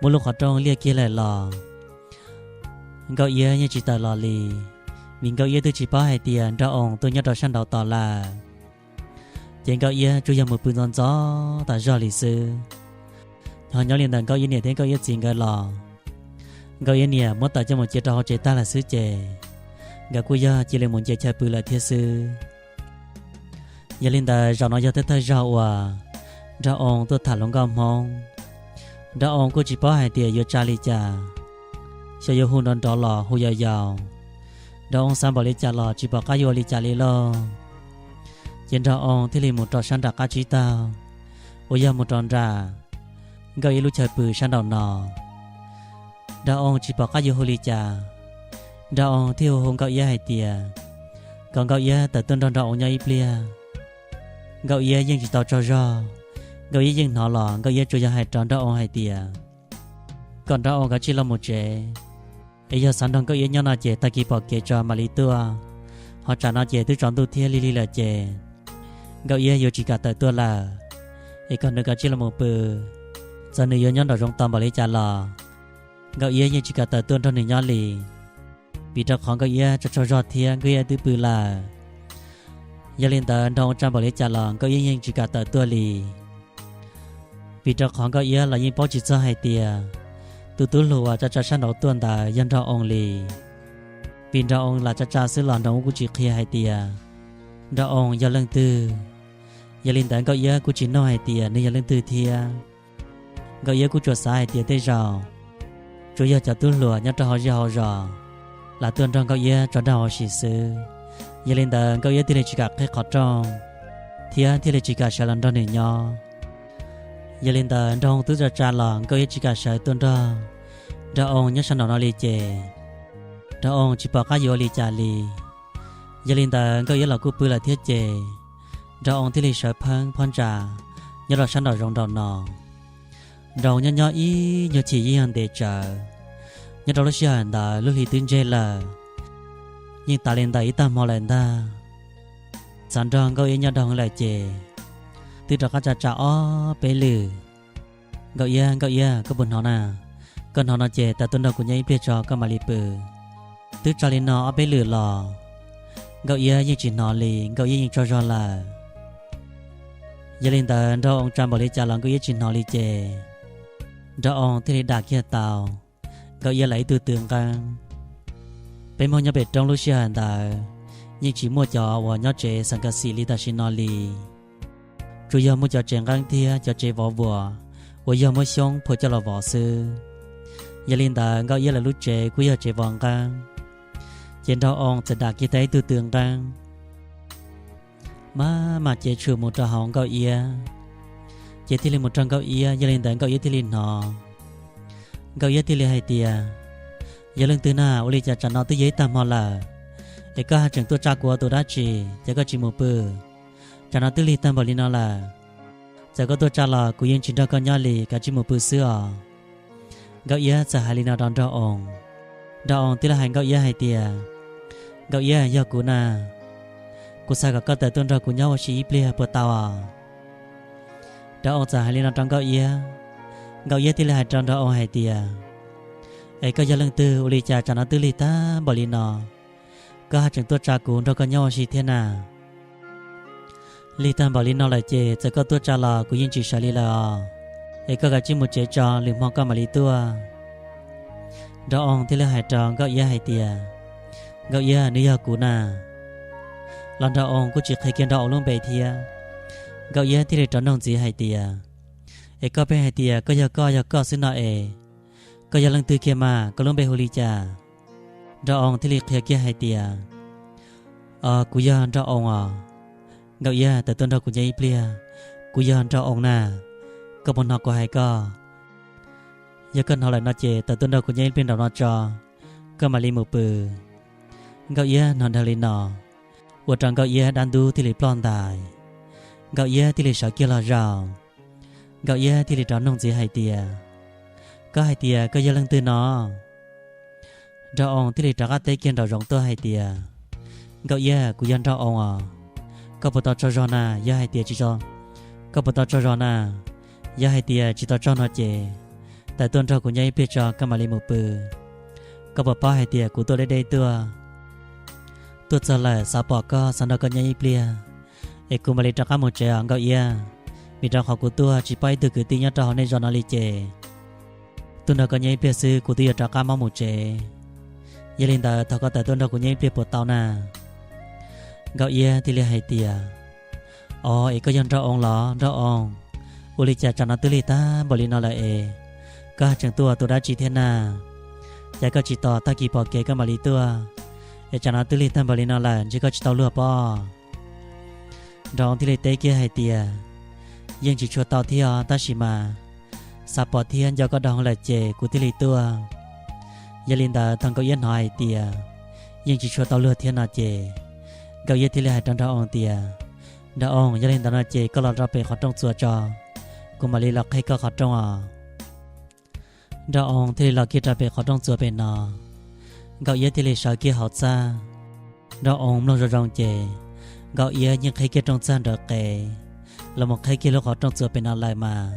muab lub qhov rooj liaj kiag lawm los Nkauj Iab yeej tsis tawm los li. Vim Nkauj Iab twb tsis paub hais tias Nraug Oo tuaj nyob rau sab nraud tos lawm, ces Nkauj Iab tsuas yog mus pw ntxov ntxov tas zog li xwb. Ho nyob li ntawd Nkauj Iab niam thiab Nkauj Iab txiv nkawd los, Nkauj Iab niam muab taws coj mus cia rau hauv tsev tag lawm xwb ces nkawd kuj yog cia li mus nce chaw pw lawm thiab xwb. Yog li ntawd zaum no yog thawj thawj zaug uas Nraug Oo tuaj tham hluas nkauj Hmoob. Nraug Oo kuj tsis paub hais tias yuav tsa li cas, xyov yuav hu nrov nrov los hu yau yau. Nraug Oo xav npaum li cas los tsis pom qab yuav ua li cas li lauj. Ces Nraug Oo thiaj li mus rau sab nram qab tsib taug uas yog mus rau nram Nkauj Iab lub chaw pw sab nraum no. Nraug Oo tsis pom qab yuav hu li cas, Nraug Oo thiaj hu hu Nkauj Iab hais tias kom Nkauj Iab tawm tuaj nrog Nraug Oo nyob ib pliag. Nkauj Iab yeej tsis tau tsaug zog, Nkauj Iab yeej hnov los Nkauj Iab tsuas yog hais rau Nraug Oo hais tias kom Nraug Oo kav tsij los mus tsev, Es yog xav nrog Nkauj Iab nyob no ces tag kis pom kev tso mam li tuaj. Ho tsam no ces twb tsaus ntuj thiab lig lig lawm ces Nkauj Iab yuav tsis kam tawm tuaj lawm, es kom nws kav tsij los mus pw. Txawm nws yuav nyob nraum zoov tos npaum li cas los Nkauj Iab yeej tsis kam tawm tuaj nrog nws nyob li, vim rau qhov Nkauj Iab tsaug tsaug zog thiab Nkauj Iab twb pw lawm. Yog li ntawd nraug oo tsa npaum li cas los Nkauj Iab yeej tsis kam tawm tuaj li, vim rau qhov Nkauj Iab los yeej paub tsis txog hais tias tus tub hluas uas tsa tsa sab nraud tuaj ntawd yog nraug oo li. Vim nraug oo lam tsa tsa xwb los nraug oo kuj tsis qhia hais tias nraug oo yog leej twg. Yog li ntawd Nkauj Iab kuj tsis nug hais tias nws yog leej twg thiab. Nkauj Iab kuj tsuas xav hais tias tej zaum tsuas yog cov tub hluas nyob rau hauv zej hauv zos lam tuaj nrog Nkauj Iab tso dag ua si xwb. Yog li ntawd Nkauj Iab thiaj li tsis kam qhib qhov rooj thiab thiaj li tsis kam sawv los nrog nws nyob. Yog li ntawd nraug oo twb tsa tsa los Nkauj Iab tsis kam sawv tuaj nrog nraug oo nyob sab nraum no li ces nraug oo tsis pom qab yuav ua li cas li. Yog li ntawd Nkauj Iab los kuj pw lawm thiab ces nraug oo thiaj li sawv pheeb phab ntsa nyob rau sab nraum zoov nraum no. Nraug oo nyob nyob ib nyuag chim yeej yog ntev tsawv. Nyob rau lub sij hawm ntawd lub hli twb ntseg lawm, yeej tas li ntawm ib tag hmo lawm ntag. Txog nrog Nkauj Iab nyob nraug oo lawm ces twb rov qab tsa tsa ob peb lwm. Nkauj Iab, Nkauj Iab, koj puas hnov na? Koj hnov no ces tawm tuaj nrog kuv nyob ib pliag tso koj mam li pw. Twb tsa li no ob peb lwm los Nkauj Iab yeej tsis hnov li, Nkauj Iab yeej tsaug zog lawm. Yog li ntawd nraug oo tsa npaum li cas los Nkauj Iab tsis hnov li ces nraug oo thiaj li dam kiag tau Nkauj Iab lawv ib tug tw nqeeb. Peb Hmoob nyob pem roob lub sij hawm ntawd yeej tsis muaj cov uas nyob tsev xeem kas xim li tam sim no li, tsuas yog muaj cov tsev nqeeb thiab cov tsev vov vuas uas yog muab xyoob phua coj los vov xwb. Yog li ntawd Nkauj Iab lawv lub tsev kuj yog tsev vov nqeeb, ces nraug oo txawm dam kiag tau ib tug tw nqeeb, maj mam cev tshwm mus rau hauv Nkauj Iab, ces thiaj li mus raug Nkauj Iab. Yog li ntawd Nkauj Iab thiaj li hnov. Nkauj Iab thiaj li hais tias, yog leej twg na, ua li cas tsam no twb yog ib tag hmo lawm, es koj haj tseem tuaj tsa kuv ua tus dab tsi, ces koj tsis mus pw? Tsam no twb lig tag npaum li no lawm, txawm koj tuaj tsa los kuv yeej tsis nrog koj nyob li, kav tsij mus pw xwb os. Nkauj Iab txawm hais li no rau nraug oo. Nraug oo thiaj li hais Nkauj Iab hais tias, Nkauj Iab, yog kuv na, kuv xav kom koj tawm tuaj nrog kuv nyob ua si ib pliag puas tau os? Nraug oo txawm hais li no rau Nkauj Iab. Nkauj Iab thiaj li hais rau nraug oo hais tias, es koj yog leej twg, ua li cas tsam no twb lig tag npaum li no, koj haj tseem tuaj tsa kuv nrog koj nyob ua si thiab na? Lig tag npaum li no lawm ces txawm koj tuaj tsa los kuv yeej tsis sawv li lawm os, es koj kav tsij mus tsev tso, lwm hmo koj mam li tuaj. Nraug oo thiaj li hais rau Nkauj Iab hais tias, Nkauj Iab, nws yog kuv na. Los nraug oo kuj tsis qhia kiag nraug oo lub npe thiab. Nkauj Iab thiaj li rov nug ntxiv hais tias, es koj pheej hais tias koj yog koj yog koj xwb no es, koj yog leej twg kiag mas, koj lub npe hu li cas? Nraug oo thiaj li qhia kiag hais tias, kuv yog nraug oo os. Nkauj Iab, tawm tuaj nrog kuv nyob ib pliag, kuv yog nraug oo na. Koj puas hnov kuv hais koj? Yog koj hnov lawm no ces tawm tuaj nrog kuv nyob ib pliag nraum no tso, koj mam li mus pw. Nkauj Iab hnov dhau li no, ua rau Nkauj Iab dab ntub thiaj li ploj ntais. Nkauj Iab thiaj li sawv kiag los zaum. Nkauj Iab thiaj li rov nug ntxiv hais tias, koj hais tias koj yog leej twg no? Nraug oo thiaj li rov qab teb kiag nraum zoov tuaj hais tias, Nkauj Iab, kuv yog nraug oo os. Koj puas tau tsaug zog na? Yog hais tias tsis, koj puas tau tsaug zog na? Yog hais tias tsis tau tsaug no ces tawm tuaj nrog kuv nyob ib pliag tso, koj mam li mus pw. Koj puas paub hais tias kuv tuaj deb deb tuaj, tuaj txog lawm xav pom koj, xav nrog koj nyob ib pliag, es kuv mam li rov qab mus tsev os Nkauj Iab, vim rau qhov kuv tuaj tsis pom ib tug kwv tij nyob rau hauv nej zos no li ces tuaj nrog koj nyob ib pliag xwb kuv twb yuav rov qab mob mus tsev. Yog li ntawd thov koj tawm tuaj nrog kuv nyob ib pliag puas tau na? Nkauj Iab thiaj li hais tias, o, es koj yog nraug oo los nraug oo? Ua li cas tsam no twb lig tag npaum li no lawm es koj haj tseem tuaj ua tus dab tsi thiab na? Cas koj tsis tos tag kis pom kev koj mam li tuaj, es tsam no twb lig tag npaum li no lawm ntshe koj tsis tau luag pob. Nraug oo thiaj li teb kiag hais tias, yeej tsis tshua tau thiab os, tab sis mas xav pom thiab nco koj nraug oo lawm ces kuv thiaj li tuaj. Yog li ntawd thaum Nkauj Iab hnov hais tias yeej tsis tshua tau luag thiab no ces Nkauj Iab thiaj li hais rau nraug oo tias, nraug oo, yog li ntawd no ces koj los rau pem qhov rooj txuas tso, kuv mam li los qhib koj qhov rooj os. Nraug oo thiaj li los kiag rau pem qhov rooj txuas pem no. Nkauj Iab thiaj li sawv kiag hauv txaj. Nraug Oo mloog zoo zoo ces Nkauj Iab yeej qhib kiag rooj txag nrawm qes los mus qhib kiag lub qhov rooj txuas pem no lawm mas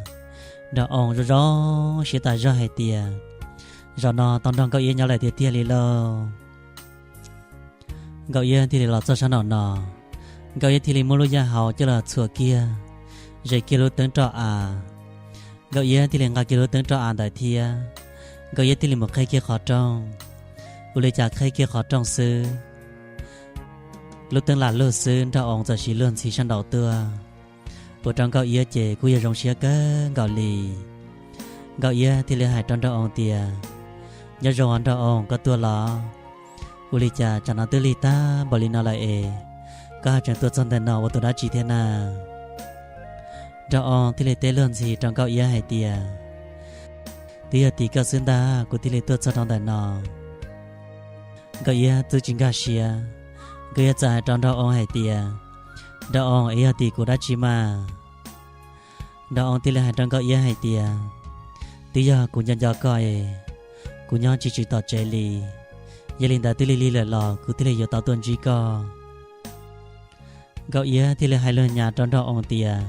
Nraug Oo zoo zoo siab tas zog hais tias, zaum no tau nrog Nkauj Iab nyob lawm tiag tiag li lauj. Nkauj Iab thiaj li los txog sab nraum no, Nkauj Iab thiaj li muab lub yaj hauv coj los txhuam kiag, zes kiag lub teeb roj av. Nkauj Iab thiaj li nqa kiag lub teeb roj av ntawd thiab Nkauj Iab thiaj li mus qhib kiag qhov rooj. Ua li cas qhib kiag qhov rooj xwb, lub teeb lam lug xwb Nraug Oo txawm siv luag ntxhi sab nraum tuaj. Ua rau Nkauj Iab ces kuj yog zoo siab kawg nkaus li. Nkauj Iab thiaj li hais rau Nraug Oo tias, nyob zoo Nraug Oo, koj tuaj los? Ua li cas tsam no twb lig tag npaum li no lawm es koj ho tseem tuaj txog ntawm no ua tus dab tsi thiab na? Nraug Oo thiaj li teb luag ntxhi rau Nkauj Iab hais tias, twb yog tim koj xwb ntag kuv thiaj li tuaj txog rau ntawm no. Nkauj Iab twb tsis nkag siab, Nkauj Iab txawm hais rau Nraug Oo hais tias, Nraug Oo, es yog tim kuv dab tsi mas? Nraug Oo thiaj li hais rau Nkauj Iab hais tias, twb yog kuv nco nco koj es kuv nyob tsis tsis tom tsev li, yog li ntawd twb lig lig lawm los kuv thiaj li yuav tau tuaj ntsib koj. Nkauj Iab thiaj li hais luag nyav rau Nraug Oo tias,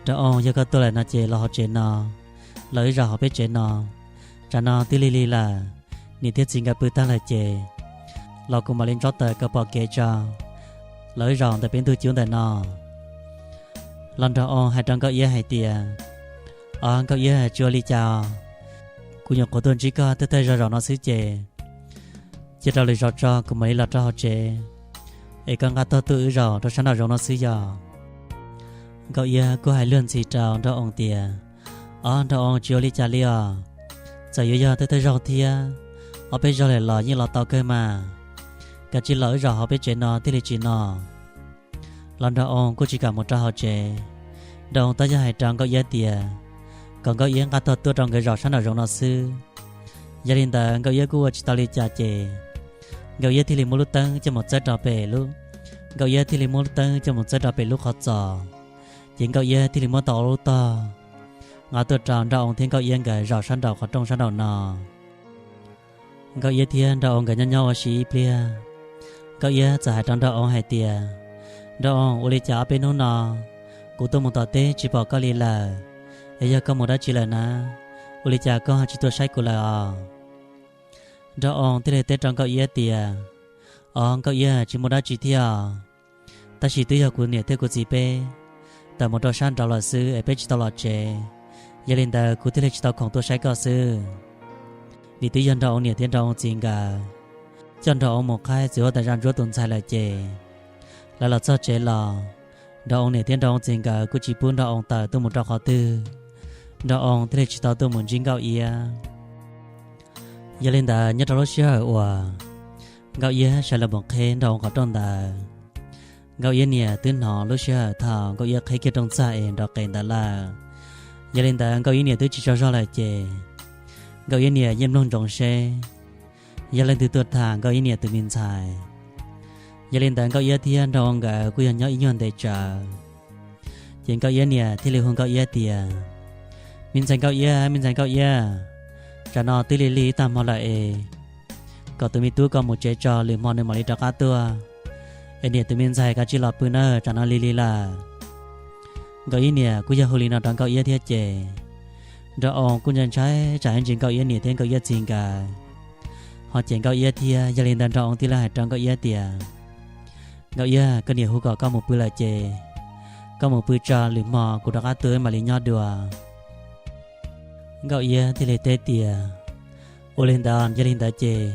Nraug Oo, yog koj tuaj lawm no ces los hauv tsev no, los wb zaum hauv peb tsev no. Tsam no twb lig lig lawm, niam thiab txiv nkawd pw tag lawm ces los kuv mam li ntsob taws kom pom kev tso, los wb zaum ntawm peb ntug cub ntawm no. Los Nraug Oo hais rau Nkauj Iab hais tias, o Nkauj Iab, tsis ua li cas, kuv nyuam qhuav tuaj ntsib koj thawj thawj zaug zaum no xwb ces cia rau lwm zaus tso kuv mam li los rau hauv tsev, es koj nqa tog tuaj wb zaum rau sab nraum zoov no xwb yog. Nkauj Iab kuj hais luag ntxhi rau Nraug Oo tias, o Nraug Oo, tsis ua li cas li os, txawm yuav yog thawj thawj zaug thiab ob peb zaug lawm los yeej los tau kawg mas, koj cia li los wb zaum hauv peb tsev no thiaj li tsim no. Los Nraug Oo kuj tsis kam mus rau hauv tsev. Nraug Oo tab yog hais rau Nkauj Iab tias kom Nkauj Iab nqa tog tuaj rau nkawd zaum sab nraum zoov no xwb. Yog li ntawd Nkauj Iab kuj ua tsis tau li cas ces Nkauj Iab thiaj li muab lub teeb coj mus txawb rau pem lub, Nkauj Iab thiaj li muab lub teeb coj mus txawb rau pem lub qhov txos, ces Nkauj Iab thiaj li muab tau ob lub tog nqa tuaj rau Nraug Oo thiab Nkauj Iab nkawd zaum sab nraum qhov rooj sab nraum no. Nkauj Iab thiab Nraug Oo nkawd nyob nyob ua si ib pliag, Nkauj Iab txawm hais rau Nraug Oo hais tias, Nraug Oo, ua li cas ob peb hnub no kuv tuaj mus tom teb tsis pom koj li lawm, es yog koj mus dab tsi lawm na? Ua li cas koj tsis tuaj saib kuv lawm os? Nraug Oo thiaj li teb rau Nkauj Iab tias, o Nkauj Iab, tsis muaj dab tsi thiab os, tab sis twb yog kuv niam thiab kuv txiv peb tawm mus rau sab nraud lawm xwb es peb tsis tau los tsev, yog li ntawd kuv thiaj li tsis tau khoom tuaj saib koj xwb. Vim twb yog Nraug Oo niam thiab Nraug Oo txiv nkawd coj Nraug Oo mus qhaib txiv huab tais zaj ntsuab tus ntxhais lawm ces lawv los txog tsev los Nraug Oo niam thiab Nraug Oo txiv nkawd kuj tsis pub Nraug Oo tawm tuaj mus rau qhov twg, Nraug Oo thiaj li tsis tau tuaj mus ntsib Nkauj Iab. Yog li ntawd nyob rau lub sij hawm uas Nkauj Iab sawv los mus qhib Nraug Oo qhov rooj ntawd, Nkauj Iab niam twb hnov lub sij hawm thaum Nkauj Iab qhib kiag rooj txag es nrov qes ntawd lawm. Yog li ntawd Nkauj Iab niam twb tsis tsaug zog lawm ces Nkauj Iab niam yeej mloog ntsoov seb yog leej twg tuaj tham Nkauj Iab niam tus me ntxhais. Yog li ntawd Nkauj Iab thiab Nraug Oo nkawd kuj yog nyob ib nyuag ntev tsawv, ces Nkauj Iab niam thiaj li hu Nkauj Iab tias, me ntxhais Nkauj Iab, me ntxhais Nkauj Iab, tsam no twb lig lig ib tag hmo lawm es kom tus me tub koj mus tsev tso, lwm hmo nws mam li rov qab tuaj, es niam tus me ntxhais kav tsij los pw nawb, tsam no lig lig lawm. Nkauj Iab niam kuj yog hu li no rau Nkauj Iab thiab ces Nraug Oo kuj ntshai ntshai tsam ib ntsis Nkauj Iab niam thiab Nkauj Iab txiv nkawd ho cem Nkauj Iab thiab. Yog li ntawd Nraug Oo thiaj li hais rau Nkauj Iab tias, Nkauj Iab, koj niam hu kom koj mus pw lawm ces koj mus pw tso, lwm hmo kuv rov qab tuaj wb mam li nyob dua. Nkauj Iab thiaj li teb tias, ua li ntawd, yog li ntawd ces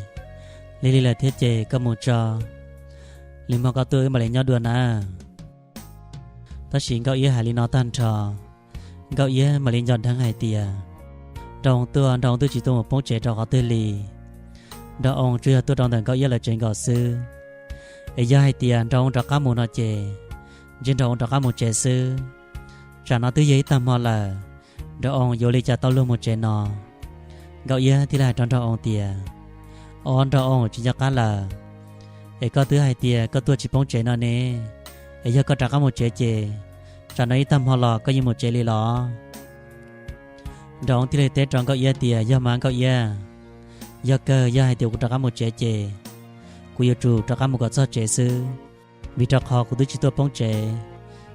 lig lig lawm thiab ces koj mus tso, lwm hmo koj tuaj wb mam li nyob dua na. Tab sis Nkauj Iab hais li no tag nrho, Nkauj Iab mam li nco dheev hais tias Nraug Oo tuaj, Nraug Oo twb tsis tuaj mus poob tsev rau qhov twg li. Nraug Oo tsuas yog tuaj rau ntawm Nkauj Iab lawv tsev nkaus xwb. Es yog hais tias Nraug Oo rov qab mus no ces ntshe Nraug Oo rov qab mus tsev xwb. Tsam no twb yog ib tag hmo lawm, Nraug Oo yuav ua li cas tau luag mus tsev no. Nkauj Iab thiaj li hais rau Nraug Oo tias, o Nraug Oo, tsis nco qab lawm, es koj twb hais tias koj tuaj tsis poob tsev no ne, es yog koj rov qab mus tsev ces tsam no ib tag hmo los koj yeej mus tsev li los? Nraug Oo thiaj li teb rau Nkauj Iab tias, yog mas Nkauj Iab, Yog kawg, yog hais tias kuv rov qab mus tsev ces kuv yuav tsum rov qab mus kom txog tsev xwb, vim rau qhov kuv twb tsis tuaj poob tsev,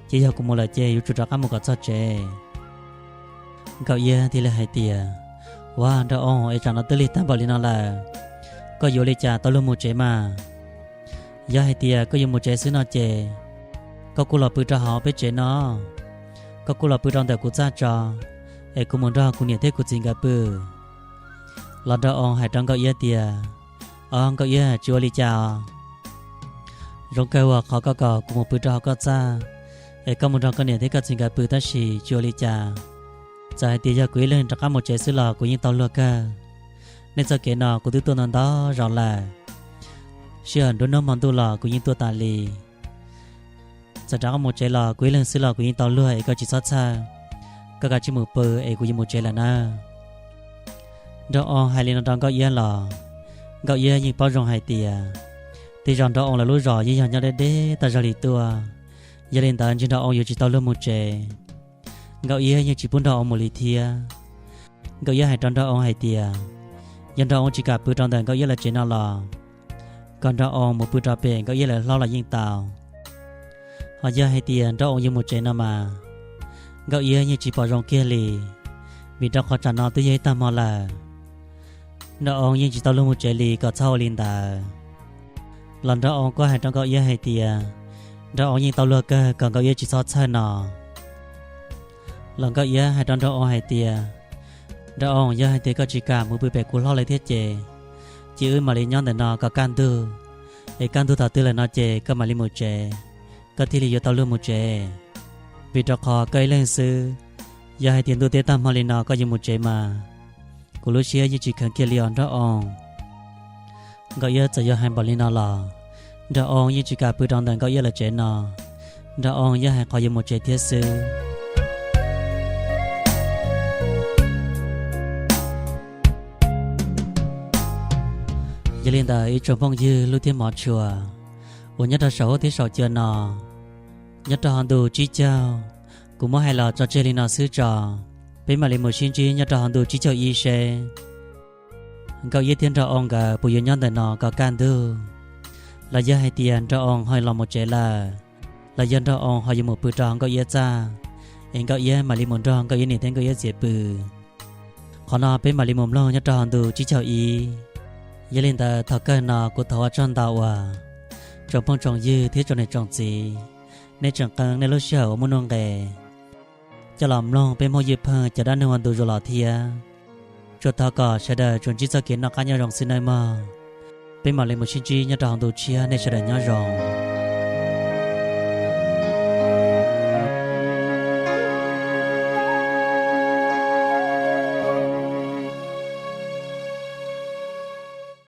ces yog kuv mus lawm ces yuav tsum rov qab mus kom txog tsev. Nkauj Iab thiaj li hais tias, Ua, Nraug Oo, es tsam no twb lig tag npaum li no lawm, koj yuav ua li cas tau luag mus tsev mas? Yog hais tias koj yuav mus tsev xwb no ces koj kuj los pw rau hauv peb tsev no, koj kuj los pw rau ntawm kuv txaj tso, es kuv mus nrog kuv niam thiab kuv txiv nkawd pw. Los Nraug Oo hais rau Nkauj Iab tias, Os, Nkauj Iab, tsis ua li cas os. Zoo kawg uas qhov koj kom kuv mus pw rau hauv koj txaj, es koj mus nrog koj niam thiab koj txiv nkawd pw tab sis tsis ua li cas. Txawm hais tias yog kuv ib leeg rov qab mus tsev xwb los kuv yeej tau luag kawg. Nej txoj kev no kuv twb tuaj ntau ntau zaus lawm, sij hawm nruab hnub hmo ntuj los kuv yeej tuaj tas li. Txawm rov qab mus tsev los kuv ib leeg xwb los kuv yeej tau luag, es koj tsis txhob txhawj. Koj kav tsij mus pw es kuv yuav mus tsev lawm nawb. Nraug Oo hais li no rau Nkauj Iab los Nkauj Iab yeej paub zoo hais tias tej zaum Nraug Oo lawv lub zos yeej yog nyob deb deb tag zog li tuaj, yog li ntawd ntshe Nraug Oo yuav tsis tau luag mus tsev. Nkauj Iab yeej tsis pub Nraug Oo mus li thiab. Nkauj Iab hais rau Nraug Oo hais tias, yog Nraug Oo tsis kam pw rau ntawm Nkauj Iab lawv tsev no los kom Nraug Oo mus pw rau pem Nkauj Iab lawv hlob los yeej tau. Ho yog hais tias Nraug Oo yuav mus tsev no mas Nkauj Iab yeej tsis pom zoo kiag li, vim rau qhov tsam no twb yog ib tag hmo lawm. Nraug Oo yeej tsis tau luag mus tsev li, kom txhob ua li ntawd. Los Nraug Oo kuj hais rau Nkauj Iab hais tias Nraug Oo yeej tau luag kawg, kom Nkauj Iab tsis txhob txhawj no. Los Nkauj Iab hais rau Nraug Oo hais tias, Nraug Oo, yog hais tias koj tsis kam mus pw pem kuv hlob lawv thiab ces, ces wb mam li nyob ntawm no kom kaj ntug, es kaj ntug thaum twg lawm no ces koj mam li mus tsev, koj thiaj li yuav tau luag mus tsev. Vim rau qhov koj ib leeg xwb, yog hais tias ntuj teb tag hmo li no koj yuav mus tsev mas kuv lub siab yeej tsis kheev kiag li os Nraug Oo. Nkauj Iab txawm yog hais npaum li no los Nraug Oo yeej tsis kam pw rau ntawm Nkauj Iab lawv tsev no, Nraug Oo yeej hais qhov yuav mus tsev thiab xwb. Yog li ntawd ib tsoom phooj ywg Hlub thiab Mov Tshua uas nyob rau saum huab thiab saum cua no, nyob rau hauv ntu tsib caug, kuv muab hais los tso tseg li no xwb tso. Peb mam li mus sib ntsib nyob rau hauv ntu tsib caug ib seb Nkauj Iab thiab Nraug Oo nkawd puas yuav nyob ntawm no kom kaj ntug, los yog hais tias Nraug Oo ho los mus tsev lawm, los yog Nraug Oo ho yuav mus pw rau Nkauj Iab txaj, es Nkauj Iab mam li mus nrog Nkauj Iab niam thiab Nkauj Iab txiv pw. Qhov no peb mam li mus mloog nyob rau hauv ntu tsib caug ib. Yog li ntawd thaum kawg no kuv thov ua tsaug ntau uas tsoom phooj tsoom ywg thiab tsoom niam tsoom txiv, nej tseem qee nej lub sij hawm uas muaj nuj nqis coj los mloog peb Hmoob Ywj Pheej cov dab neeg ua ntu zus los thiab. Tsuas thov kom sawv daws tsuas ntsib txoj kev noj qab nyob zoo xwb nawb mog. Peb mam li mus sib ntsib nyob rau hauv ntu tshiab, nej sawv daws nyob zoo.